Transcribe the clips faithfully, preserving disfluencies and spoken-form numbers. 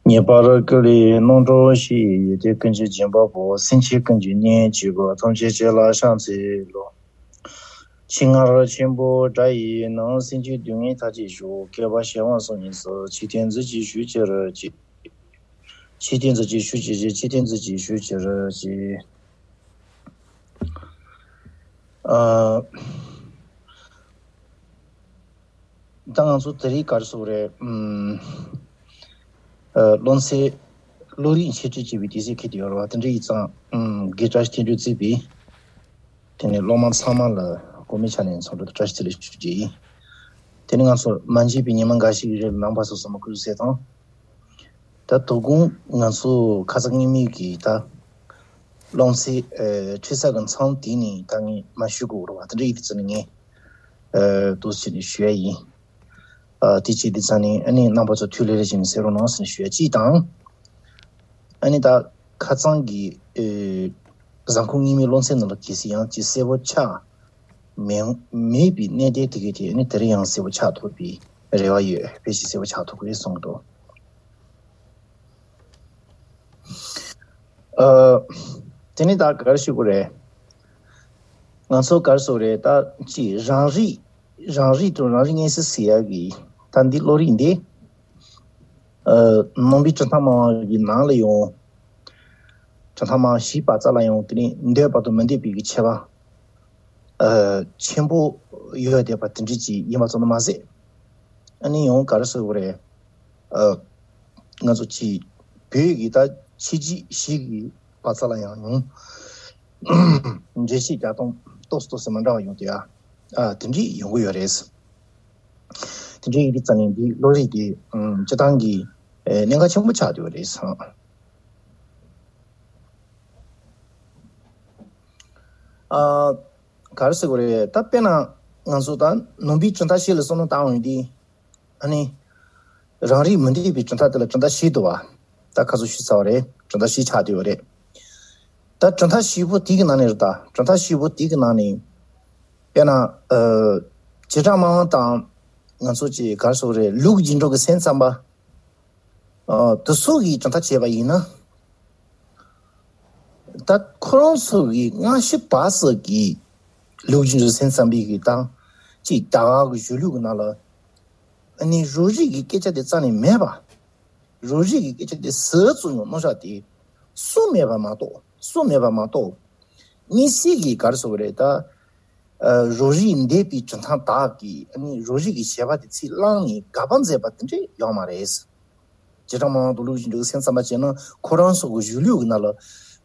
ངེས་པར་ཀུན་ལས་རྣམ་གྲོལ་ཞི། ཡོན་ཏན་ཀུན་གྱི་སྦྱིན་པ་པོ། སེམས་ཅན་ཀུན་གྱི་གཉེན་གཅིག་པུ། ཐམས་ཅད་སྤྱན་ལ་ཕྱག་འཚལ་ལོ། ཆེས་མངར་ཆེན་པོ་དགྲ་ཡིས་ནི། སེམས་ཅན་སྡུག་བསྔལ་མཐའ་ཡས་ཤོག། བསྐལ་པ་བྱེ་བ་གསུམ་གཉིས་སུ། ཆོས་བསྟན་མཛོད་ཅིག་ཞུ་ཕྱིར་སྤྱད། ཆོས་བསྟན་མཛོད་ཅིག་ཞུ་ཕྱིར་སྤྱད། ཆོས་བསྟན་མཛོད་ཅིག་ཞུ་ཕྱིར་སྤྱད། ཨ། ད་ང་ཚོ་དེ་རིང་ག་རེ་ཟེར་དགོས་རེད། ཨམ། ཨ། སློབ་ཚན་བློ་རིག་འཆད་ཁྲིད་ཅེས་པའི་དུས་ཚོད་འཁེལ་དུ་ཡོད་རེད་བ། དེ་འདྲ་ཡིན་ཙང་། ཨམ། དགེ་བཀྲ་ཤིས་དོན་གྲུབ་གཙོས་པའི་དེ་ནས་སློབ་མ་ཚང་མ་ལ་གོང་མའི་ཆ་ནས་འཚམས་འདྲི་དང་བཀྲ་ཤིས་བདེ་ལེགས་ཞུ་རྒྱུ་ཡིན། དེ་ནས་ང་ཚོ་མ་མཇལ་བའི་ཉི་མ་འགའ་ཞིག་རིང་ལ་རྣམ་པ་ཚོ་ཚང་མ་སྐུ་གཟུགས་གསལ་ཐང་། ད་དོ་དགོང་ང་ཚོ་ཁ་སང་སྔོན་མའི་གི་ད་སློབ་ཚན། ཨ། ཁྲིད་ས་གི་མཚམས་དེ་ནས་ད་ངས་མ་ཞུ་དགོས་རེད་བ། དེ་འདྲ་ཡིན་དུས་ཙམ་ནས་ངས། ཨ། འདུག་སེ་བྱས་ནས་ཞུ་ཡ་ཡིན། ཨ། དེ་བྱས་དུས་ཙམ་ནས་ཨ་ནི་རྣམ་པ་ཚོ་ཐུགས་ལེ་རེ་བྱས་ནས་གསན་རོགས་གནང་ཟེར་ནས་ཞུ་ཡ་གཅིག་དང་། ཨ་ནི་ད་ཁ་སང་གི། ཨེ། གཟའ་འཁོར་སྔོན་མའི་སློབ་ཚན་ནང་ལ་གལ་སྲིད་ཡང་ཅིག་གསལ་པོ་ཆགས་མེད་མེད་པའི་གནད་དོན་དེ་གའི་ཐད་ཨ་ནི་དེ་རིང་ཡང་གསལ་པོ་ཆགས་ཐུབ་པའི་རེ་བ་ཡོད། ཕལ་ཆེར་གསལ་པོ་ཆགས་ཐུབ་ཀྱི་རེད་བསམ་གྱི་འདུག། ཨ། དེ་ནས་ད་ག་རེ་ཞུ་དགོས་རེད། ང་ཚོ་ག་རེ་ཟེར་དགོས་རེད། ད་ཅིག་རང་རིག་རང་རིག་དང་རང་རིག་མངོན་གསལ་ཟེར་ཡག་གི་ད་འདི་བློ་རིག་འདི། ཨ། ནང་པའི་གྲུབ་མཐའ་སྨྲ་བ་གི་ནང་ལ་ཡང་། གྲུབ་མཐའ་སྨྲ་བ་བཞིའི་བག་ཚ་ལ་ཡང་དེ་ནས་འདོད་པ་དང་མི་འདོད་པའི་གི་ཁྱད་པར། ཨ། ཆེན་པོ་ཡོད་བསྡད་པ་དེ་འདྲ་ཅིག་ཡིན་པ་ཙམ་དུ་མ་ཟད། ཨ་ནི་ཡང་ག་རེ་ཟེར་དགོས་རེད། ཨ། ང་ཚོ་ཅིག་བོད་ཀྱི་ད་ཕྱི་རྒྱལ་ཞིག་གི་བག་ཚ་ལ་ཡང་ཡང་འགྲེལ་བཤད་རྒྱག་སྟངས་ཏོག་ཙམ་ཏོག་ཙམ་མི་འདྲ་བ་ཡོང་དུས། ཨ། དེ་འདྲ་ཡོང་གི་ཡོད་རེད། དེ་འདྲ་ཡིན་དུས་ཙམ་ནས་འདི་བློ་རིག་དེ། ཨམ། སྤྱིར་བཏང་གི། ཨེ། གནད་འགག་ཆེན་པོ་ཆགས་བསྡད་ཡོད་རེད་བསམ། ཨ། ག་རེ་ཟེར་དགོས་རེད། ད་དཔེར་ན་ང་ཚོ་ད་ནང་པའི་གྲུབ་མཐའ་བཞི་ལ་བསམ་བློ་བཏང་བ་ཡིན་དུས། ཨ་ནི། རང་རིག་མི་འདོད་པའི་གྲུབ་མཐའ་དེ་ལ་གྲུབ་མཐའ་བཞི་འདུག་བ། ད་ཁ་སང་ཞུས་ཚར་བ་རེད། གྲུབ་མཐའ་བཞི་ཆགས་བསྡད་ཡོད་རེད། ད་གྲུབ་མཐའ་བཞི་པོ་དེ་གི་ནང་ནས་རེད། ད་གྲུབ་མཐའ་བཞི་པོ་དེ་གི་ནང་ནས། དཔེར་ན། ཨ། བྱེ་བྲག་སྨྲ་བ་དང་ང་ཚོ་ཅིག་ག་རེ་ཟེར་དགོས་རེད། ལུགས་ཀྱི་འགྲོ་གི་སེམས་ཙམ་པ། ཨ། དེ་ཚོ་གིས་གྲུབ་མཐའ་བྱས་པ་ཡིན་ན། ད་ཁོ་རང་ཚོ་གི་སྔ་ཕྱི་བར་གསུམ་གྱི་ལུགས་ཀྱི་འགྲོ་གི་སེམས་ཙམ་པའི་གི་དང་། ཅིག་ད་ག་གི་གཞུང་ལུགས་ཀྱི་ནང་ལ། ཨ་ནི་རང་རིག་གི་སྐད་ཆ་དེ་རྩ་ནས་མེད་པ། རང་རིག་གི་སྐད་ཆ་དེ་ཟུར་ཙམ་ཡང་རྣམ་གཞག་དེ་གསུངས་མེད་པ་མ་གཏོགས། གསུངས་མེད་པ་མ་གཏོགས། དམིགས་བསལ་གྱི་ག་རེ་ཟེར་དགོས་རེད། ད། ཨ། རང་རིག་འདོད་པའི་གྲུབ་མཐའ་དག་གིས་ཨ་ནི་རང་རིག་གི་བྱ་བ་དེ་ཚུར་བླངས་ནས་དགག་པ་མཛད་པ་དེ་འདྲ་ཡོད་མ་རེད། བྱེ་བྲག་སྨྲ་བ་དང་ལུགས་ཀྱི་འགྲོ་གི་སེམས་ཙམ་པ་བྱས་ན་ཁོ་རང་ཚོ་གི་གཞུང་ལུགས་ཀྱི་ནང་ལ་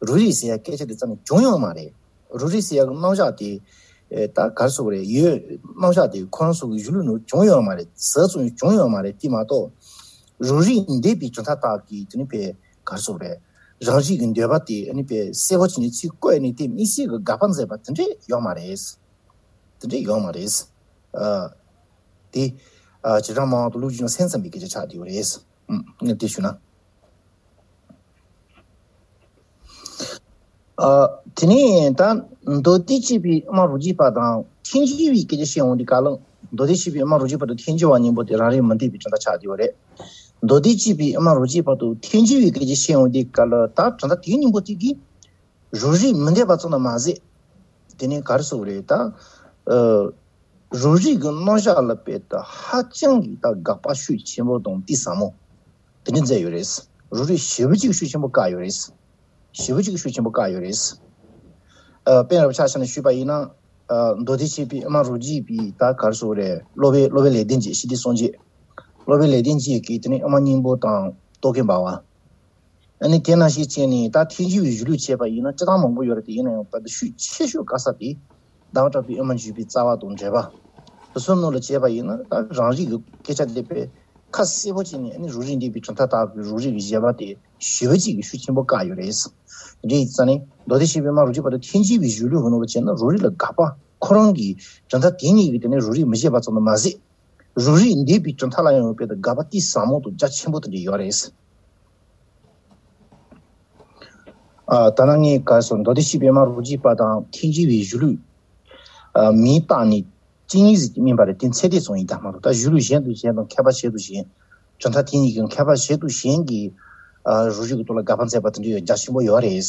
རང་རིག་ཟེར་ཡ་སྐད་ཆ་དེ་རྩ་ནས་བྱུང་ཡོད་མ་རེད། རང་རིག་ཟེར་ཡ་གི་རྣམ་གཞག་དེ། ཨེ། ད་ག་རེ་ཟེར་དགོས་རེད། ཡོད། རྣམ་གཞག་དེ་ཁོ་རང་ཚོ་གི་གཞུང་ལུགས་ནང་བྱུང་ཡོད་མ་རེད། ཟུར་ཙམ་ཡང་བྱུང་ཡོད་མ་རེད། དེ་མ་གཏོགས། རང་རིག་འདོད་པའི་གྲུབ་མཐའ་དག་གིས་དེ་ནི་དཔེ་ག་རེ་ཟེར་དགོས་རེད། རང་རིག་གི་འདོད་པ་དེ་ཨ་ནི་དཔེ་གསལ་པོ་བྱས་ནས་ཚུར་བཀོད་ནས་དེ་དམིགས་བསལ་གྱི་དགག་པ་མཛད་པ་དེ་འདྲ་ཡོད་མ་རེད། དེ་འདྲ་ཡོད་མ་རེད། ཨ། དེ། ཨ། བྱེ་བྲག་སྨྲ་བ་དང་ལུགས་ཀྱི་སེམས་ཙམ་པའི་སྐད་ཆ་ཆགས་བསྡད་ཡོད་རེད། ཨུམ། ངས་དེ་ཞུས་ན། ཨ། དེ་ནས་ད་མདོ་སྡེ་སྤྱོད་པའི་དབུ་མ་རབ་རྒྱས་པ་དང་ཐལ་འགྱུར་བའི་སྐད་ཆ་བཤད་འོང་དུས་སྐབས་ལ། མདོ་སྡེ་སྤྱོད་པའི་དབུ་མ་རབ་རྒྱས་པ་དང་ཐལ་འགྱུར་བ་གཉིས་པོ་དེ་རང་རིག་མི་འདོད་པའི་གྲུབ་མཐའ་ཆགས་བསྡད་ཡོད་རེད། མདོ་སྡེ་སྤྱོད་པའི་དབུ་མ་རབ་རྒྱས་པ་དང་ཐལ་འགྱུར་བའི་སྐད་ཆ་བཤད་འོང་དུས་སྐབས་ལ། ད་གྲུབ་མཐའ་དེ་གཉིས་པོ་དེ་གིས་རང་རིག་མི་འདོད་པ་ཙམ་དུ་མ་ཟད། དེ་ནས་ག་རེ་ཟེར་དགོས་རེད། ད། ཨ། རང་རིག་གི་རྣམ་གཞག་ལ་དཔེ་ད་ཧ་ཅང་གི་ད་དགག་པ་ཤུགས་ཆེན་པོ་དང་གཏིང་ཟབ་མོ་དེ་འདྲ་མཛད་ཡོད་རེད། རང་རིག་ཞེ་པོ་ཅིག་ཤུགས་ཆེན་པོ་བཀག་ཡོད་རེད། ཞེ་པོ་ཅིག་ཤུགས་ཆེན་པོ་བཀག་ཡོད་རེད། ཨ། དཔེ་འདྲ་པོ་ཆ་བཞག་ནས་ཞུས་པ་ཡིན་ན། ཨ། མདོ་སྡེ་སྤྱོད་པའི་དབུ་མ་རབ་རྒྱས་པའི་ད་ག་རེ་ཟེར་དགོས་རེད། སློབ་དཔོན་སློབ་དཔོན་ལེགས་ལྡན་འབྱེད། ཞི་བདེ་སངས་རྒྱས། སློབ་དཔོན་ལེགས་ལྡན་འབྱེད་ཀྱིས་དེ་ནས་དབུ་མ་སྙིང་པོ་དང་རྟོག་གེ་འབར་བ། ཨ་ནི་དེ་ནང་བཞིན་བྱས་ནས་ད་ཐལ་འགྱུར་བའི་གཞུང་ལུགས་བྱས་པ་ཡིན་ན་སྤྱིར་བཏང་མང་པོ་ཡོད་རེད། དེ་ཡིན་ན་ཡང་ད་ལྟ་ཤུགས་ཆེ་ཤོས་དཀའ་ས་དེ་ཟླ་བ་གྲགས་པའི་དབུ་མ་འཇུག་པའི་རྩ་བ་དང་འགྲེལ་པ། དེ་ཚོའི་ནང་ལ་བྱས་པ་ཡིན་ན་ད་རང་རིག་གི་སྐད་ཆ་དེ་དཔེ་ཁ་གསལ་པོ་བྱས་ནས། ཨ་ནི་རང་རིག་འདོད་པའི་གྲུབ་མཐའ་དག་གི་རང་རིག་གི་བཞེད་པ་དེ་ཞེ་པོ་ཅིག་གི་ཤུགས་ཆེན་པོ་བཀག་ཡོད་རེད། དེ་འདྲ་ཡིན་ཙང་ནས་མདོ་སྡེ་སྤྱོད་པའི་དབུ་མ་རབ་རྒྱས་པ་དང་ཐལ་འགྱུར་བའི་གཞུང་ལུགས་ཀྱི་ནང་ལ་བྱས་ན་རང་རིག་ལ་དགག་པ། ཁོ་རང་གི་གྲུབ་མཐའ་དེ་གཉིས་ཀྱིས་དེ་ནས་རང་རིག་མི་བཞེད་པ་ཙམ་དུ་མ་ཟད། རང་རིག་འདོད་པའི་གྲུབ་མཐའ་ལ་ཡང་དཔེ་ད་དགག་པ་གཏིང་ཟབ་མོ་དང་རྒྱ་ཆེན་པོ་དེ་འདྲ་ཡོད་རེད། ཨ། ད་ནང་ངས་ག་རེ་ཟེར། མདོ་སྡེ་སྤྱོད་པའི་དབུ་མ་རབ་རྒྱས་པ་དང་ཐལ་འགྱུར་བའི་གཞུང་ལུགས། ཨ། མིང་བཏགས་ནས་གཅིག་གཉིས་ཟིག་སྨིན་པ་རེད། དེ་ཚད་ལྡན་ཙམ་ཡིན་ད་མ་གཏོགས། ད་གཞུང་ལུགས་གཞན་དང་གཞན་དང་ཁྱད་པར་གཞན་དང་གཞན། གྲུབ་མཐའ་དེ་གཉིས་ཀྱི་ཁྱད་པར་གཞན་དང་གཞན་གྱི་ རུ་བཞུགས་ཀྱི་ཐོག་ལ་དགག་པ་མཛད་པ་དེ་འདྲ་ཡང་རྒྱ་ཆེན་པོ་ཡོད་རེད།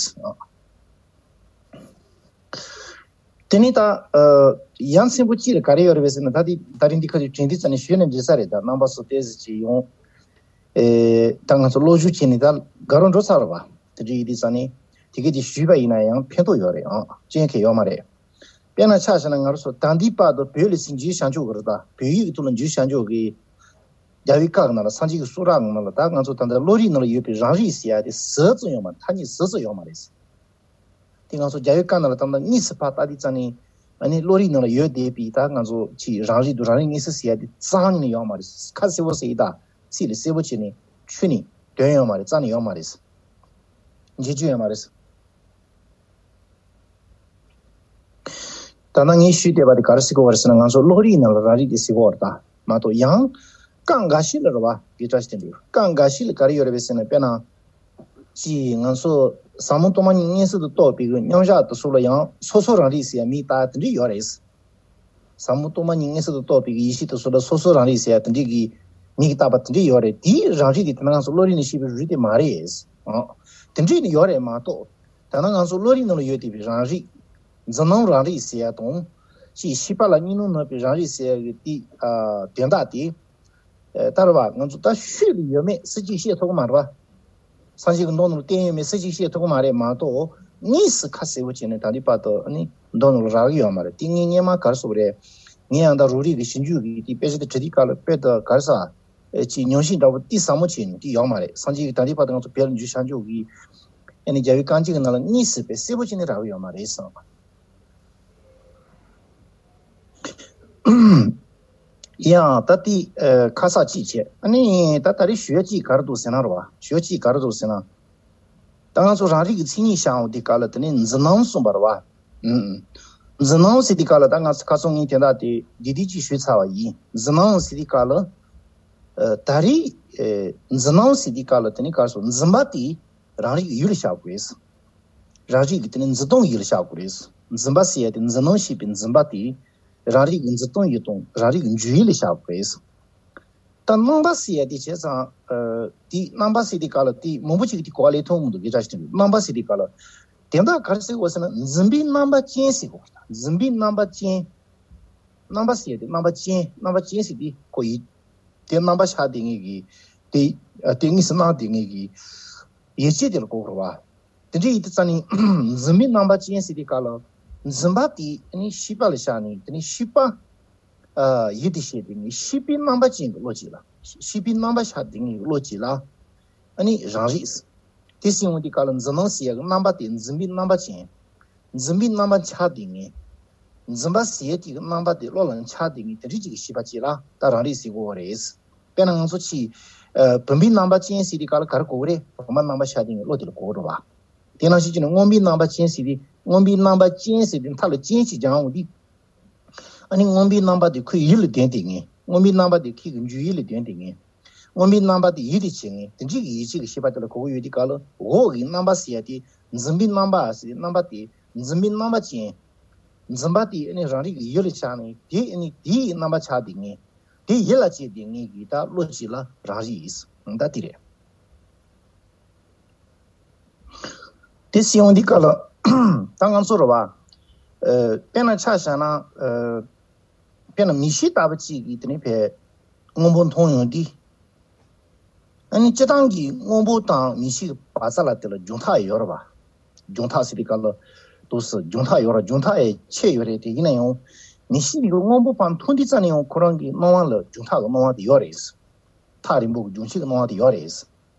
དེ་ནས་ད་ཡ་མཚན་པོ་ཅི་ལ་ག་རེ་ཡོད་རེད་པས་ཟེར་ན། ད་དེ་ད་རིང་འདི་ཁ་ཅིག་དྲན་དུས་ཙ་ནས་ཞུས་ནས་འགྲིག་ས་རེད། ད་རྣམ་པ་ཚོ་ཏོག་ཙམ་ཅིག་ཡོང་། ཨེ། ད་ང་ཚོ་བློ་ཞུགས་བྱས་ནས་ད་དགའ་རབ་འགྲོ་ཚར་བ་དེ་འདྲ་ཡིན་དུས་ཙ་ནས་དེ་གས་དེ་ཞུས་པ་ཡིན་ན་ཡང་ཕན་ཐོགས་ཡོད་རེད་ཨང་། རྐྱེན་གང་ཡང་ཡོད་མ་རེད། དཔེར་ན་ཆ་བཞག་ན་ང་རང་ཚོ་ད་ལྟའི་བར་དུ་བོད་ལ་ཅིག་འཇུས་བཞག་ཆོག་གི་རེད། ད་བོད་ཡིག་གི་ཐོག་ལ་འཇུས་བཞག་ཆོག་གི། རྒྱལ་བའི་བཀའ་གི་ནང་ལ་སངས་རྒྱས་ཀྱི་གསུང་རབ་གི་ནང་ལ་ད་ང་ཚོ་ད་ལྟ་བློ་རིག་ནང་ལ་ཡོད་པའི་རང་རིག་ཟེར་ཡ་དེ་ཟུར་ཙམ་ཡོད་མ་རེད། ཐ་སྙད་ཟུར་ཙམ་ཡོད་མ་རེད། དེ་ང་ཚོ་རྒྱལ་བའི་བཀའ་ནང་ལ་ད་ལྟ་དངོས་སུ་ཕར་ལྟ་དུས་ཙ་ནས་ཨ་ནི་བློ་རིག་ནང་ལ་ཡོད་བསྡད་པའི་ད་ང་ཚོ་ཅིག་རང་རིག་དང་རང་རིག་གཉིས་སུ་ཟེར་ཡ་དེ་རྩ་ནས་ཡོད་མ་རེད། ཁ་གསལ་པོ་ཟེར་ཡི་ད་ཚིག་ལ་གསལ་པོ་བྱས་ནས་ཆུ་ནས་དོན་ཡོད་མ་རེད། རྩ་ནས་ཡོད་མ་རེད། འབྱེད་རྒྱུ་ཡོད་མ་རེད། ད་ནང་ངས་ཞུས་བསྡད་པ་དེ་ག་རེ་ཟེར་གྱི་ཡོད་རེད་ཟེར་ན། ང་ཚོ་བློ་རིག་ནང་ལ་རང་རིག་དེ་ཟེར་གྱི་ཡོད་རེད། ད་མ་གཏོགས་ཡང་སྐབས་འགའ་ཞིག་ལ་རེད་བ། དགེ་བཀྲ་ཤིས་བསྟན་འགྲོ་སྐབས་འགའ་ཞིག་ལ་ག་རེ་ཡོད་རེད་པས་ཟེར་ན། དཔེར་ན་ཅིག་ང་ཚོ་ཟབ་མོ་སྟོང་པ་ཉིད་མངོན་སུམ་དུ་རྟོགས་པའི་གི་མཉམ་བཞག་དེ་ཚོ་ལ་ཡང་སོ་སོ་རང་རིག་ཟེར་ཡ་མིང་བཏགས་དེ་འདྲ་ཡོད་རེད། ཟབ་མོ་སྟོང་པ་ཉིད་མངོན་སུམ་དུ་རྟོགས་པའི་གི་ཡེ་ཤེས་དེ་ཚོ་ལ་སོ་སོ་རང་རིག་ཟེར་ཡ་དེ་འདྲའི་གི་མིང་བཏགས་པ་དེ་འདྲ་ཡོད་རེད། དེའི་རང་རིག་དེ་དེ་ན་ང་ཚོ་བློ་རིག་ནས་ཤེས་པའི་རིག་དེ་མ་རེད། ཨང་། དེ་འདྲའི་ནི་ཡོད་རེད་མ་གཏོགས། ད་ནང་ང་ཚོ་བློ་རིག་ནང་ལ་ཡོད་བསྡད་པའི་རང་རིག་འཛིན་སྣང་རང་རིག་ཟེར་ཡ་དང་། ཅིག་ཤེས་པ་ལ་གཉིས་སྣང་ནུབ་པའི་རང་རིག་ཟེར་ཡ་གི་དེ། ཨ། དོན་དག་དེ། ཨ། ད་རེད་བ། ང་ཚོ་ད་ཤུལ་ལ་ཡོད་མེད་སུ་གཅིག་ཤེས་ཐུབ་ཀྱི་མ་རེད་བ། སངས་རྒྱས་ཀྱི་མདོ་ནང་ལ་བསྟན་ཡོད་མེད་སུ་གཅིག་ཤེས་ཐུབ་ཀྱི་མ་རེད་མ་གཏོགས། དངོས་སུ་ཁ་གསལ་པོ་བྱས་ནས་ད་ལྟའི་བར་དུ་ནི་མདོ་ནང་ལ་རག་གི་ཡོད་མ་རེད། དེ་ངས་སྔོན་མ་ག་རེ་ཟེར་བ་རེད། ངས་ཡང་ད་རང་རིག་གི་ཞིབ་འཇུག་གི་དེ་དཔེ་ཆ་དེ་བྲིས་དུས་སྐབས་ལ་དཔེ་ད་ག་རེ་ཟེར། ཨེ། ཅིག་ཉམས་ཞིབ་འདྲ་པོ་ཏོག་ཙམ་མོ་བྱས་ནས་དེ་ཡོད་མ་རེད། སངས་རྒྱས་ཀྱིས་ད་ལྟའི་བར་དུ་ང་ཚོ་བོད་ལ་འཇུས་བཞག་ཆོག་གི། ཨ་ནི་རྒྱལ་བའི་བཀའ་འགྱུར་གྱི་ནང་ལ་དངོས་སུ་དཔེ་གསལ་པོ་བྱས་ནས་རག་གི་ཡོད་མ་རེད་བསམ། ཡང་ད་ལྟའི། ཨ། ཁ་གསལ་གཅིག་བྱས། ཨ་ནི་ད་ད་རེས་ཞུ་ཡ་གཅིག་ག་རེ་འདུག་ཟེར་ན་རེད་བ། ཞུ་ཡ་གཅིག་ག་རེ་འདུག་ཟེར་ན། ད་ང་ཚོ་རང་རིག་གི་མཚན་ཉིད་བཞག་འོང་དུས་སྐབས་ལ་དེ་ནས་འཛིན་སྣང་གསུངས་པ་རེད་བ། ཨུམ། འཛིན་སྣང་ཟེར་དུས་སྐབས་ལ་ད་ང་ཚོ་ཁ་སང་ངས་དེ་དག་དེ་འདི་དུས་གཅིག་ཞུས་ཚར་བ་ཡིན། འཛིན་སྣང་ཟེར་དུས་སྐབས་ལ། ཨ། ད་རེས། ཨ། འཛིན་སྣང་ཟེར་དུས་སྐབས་ལ་དེ་ནས་ག་རེ་ཟེར། འཛིན་པ་དེ་རང་རིག་གི་ཡུལ་ལ་བཞག་དགོས། རང་རིག་གི་དེ་ནས་འཛིན་སྟངས་ཡུལ་ལ་བཞག་དགོས། འཛིན་པ་ཟེར་ཡ་དེ་འཛིན་སྣང་ཞེས་པའི་འཛིན་པ་དེ་རང་རིག་གི་འཛིན་སྟངས་ཡུལ་དང་རང་རིག་གི་འཇུག་ཡུལ་ལ་བཞག་དགོས། ད་སྣང་བ་ཟེར་ཡ་དེ་བྱས་ཙང་། ཨ། དེ་སྣང་བ་ཟེར་དུས་སྐབས་ལ་དེ་མང་པོ་ཅིག་གིས་དེ་གོ་བ་ལེན་ཐུབ་མི་འདུག་དགེ་བཀྲ་ཤིས་བསྟན་འགྲོ། སྣང་བ་ཟེར་དུས་སྐབས་ལ་དེ་འདྲ་ག་རེ་ཟེར་དགོས་ཟེར་ན། འཛིན་པའི་རྣམ་པ་ཅན་ཟེར་དགོས། འཛིན་པའི་རྣམ་པ་ཅན། སྣང་བ་ཟེར་ཡ་དེ་རྣམ་པ་ཅན། རྣམ་པ་ཅན་ཟེར་དེ་ཁོ་ཡི། དེ་རྣམ་པ་ཆགས་བསྡད་མཁན་གྱི། དེ། ཨ། དེ་དངོས་སུ་སྣང་བསྡད་མཁན་གྱི་ཡིད་ཆེས་དེ་ལ་གོ་དགོས་རེད་བ། དེ་འདྲ་ཡིན་དུས་ཙ་ནས་འཛིན་པའི་རྣམ་པ་ཅན་ཟེར་དུས་སྐབས་ལ། འཛིན་པ་དེ་ནི་ཤེས་པ་ལ་བཞག་ནས་དེ་ནི་ཤེས་པ། ཨ། ཡུལ་དུ་བྱས་ཏེ་ནི་ཤེས་པའི་རྣམ་པ་ཅན་གྱི་བློ་གཅིག་ལ། ཤེས་པའི་རྣམ་པ་ཆགས་བསྡད་མཁན་གྱི་བློ་གཅིག་ལ། ཨ་ནི་རང་རིག་དེ་ཟེར་འོང་དུས་སྐབས་ལ་འཛིན་སྣང་ཟེར་ཡ་གི་རྣམ་པ་དེ་འཛིན་པའི་རྣམ་པ་ཅན། འཛིན་པའི་རྣམ་པ་ཆགས་བསྡད་མཁན། འཛིན་པ་ཟེར་ཡ་དེ་གི་རྣམ་པ་དེ་བློ་ལ་ཆགས་བསྡད་མཁན་དེ་འདྲ་ཅིག་གི་ཤེས་པ་གཅིག་ལ་ད་རང་རིག་ཟེར་གྱི་ཡོད་རེད། དཔེར་ན་ང་ཚོ་ཕྱིས། ཨ། བུམ་པའི་རྣམ་པ་ཅན་ཟེར་དུས་སྐབས་ལ་ག་རེ་གོ་གི་རེད། བུམ་པའི་རྣམ་པ་ཆགས་བསྡད་མཁན་བློ་དེ་ལ་གོ་གི་རེད་བ། དེ་ནང་བཞིན་བྱས་ནས་མངོན་པའི་རྣམ་པ་ཅན་ཟེར་དུས་མངོན་པའི་རྣམ་པ་ཅན་ཟེར་དུས་མཐའ་ལ་ཅན་ཅིག་སྦྱར་འོང་དུས། ཨ་ནི་མངོན་པའི་རྣམ་པ་དེ་ཁོའི་ཡུལ་ལ་ལྡན་བསྡད་མཁན། མངོན་པའི་རྣམ་པ་དེ་ཁོའི་གི་འཇུག་ཡུལ་ལ་ལྡན་བསྡད་མཁན། མངོན་པའི་རྣམ་པ་དེ་ཡུལ་དུ་བྱེད་མཁན་དེ་འདྲའི་གི་ཡིད་ཆེས་ཀྱི་ཤེས་པ་དེ་ལ་གོ་གི་ཡོད་དུས་སྐབས་ལ། འོག་གི་རྣམ་པ་ཟེར་ཡ་དེ་འཛིན་པའི་རྣམ་པ་ཟེར། རྣམ་པ་དེ་འཛིན་པའི་རྣམ་པ་ཅན། འཛིན་པ་དེ་ཨ་ནི་རང་རིག་གི་ཡུལ་ལ་ཆགས་ནས་དེ་ཨ་ནི་དེའི་རྣམ་པ་ཆགས་བསྡད་མཁན། དེ་ཡིད་ལ་བྱེད་བསྡད་མཁན་གྱི་ད་བློ་གཅིག་ལ་རང་རིག་ཡིན། ད་དེ་རེད། དེ་ཟེར་འོང་དུས་སྐབས་ལ་ད་ང་ཚོ་རེད་བ། ཨ། དཔེར་ན་ཆ་བཞག་ན། ཨ། དཔེར་ན་མིག་ཤེལ་ལྟ་བུ་གཅིག་གིས་དེ་ནས་ཕར་སྔོན་པོ་མཐོང་ཡོང་དུས། ཨ་ནི་སྤྱིར་བཏང་གི་སྔོན་པོ་དང་མིག་ཤེལ་གྱི་བར་མཚམས་ལ་དེ་ལ་རྒྱང་ཐག་ཡོད་རེད་བ། རྒྱང་ཐག་ཟེར་དུས་སྐབས་ལ་འདུག་སེ་རྒྱང་ཐག་ཡོད་རེད། རྒྱང་ཐག་ཡང་ཆེ་ཡོད་རེད། དེ་ཡིན་ན་ཡང་མིག་ཤེལ་གྱིས་སྔོན་པོ་ཕར་མཐོང་དུས་ཙམ་ནས་ཡང་ཁོ་རང་གི་སྣང་བ་ལ་རྒྱང་ཐག་གི་སྣང་བ་དེ་ཡོད་རེད། ཐག་རིང་པོ་གི་རྒྱང་ཆེ་གི་སྣང་བ་དེ་ཡོད་རེད།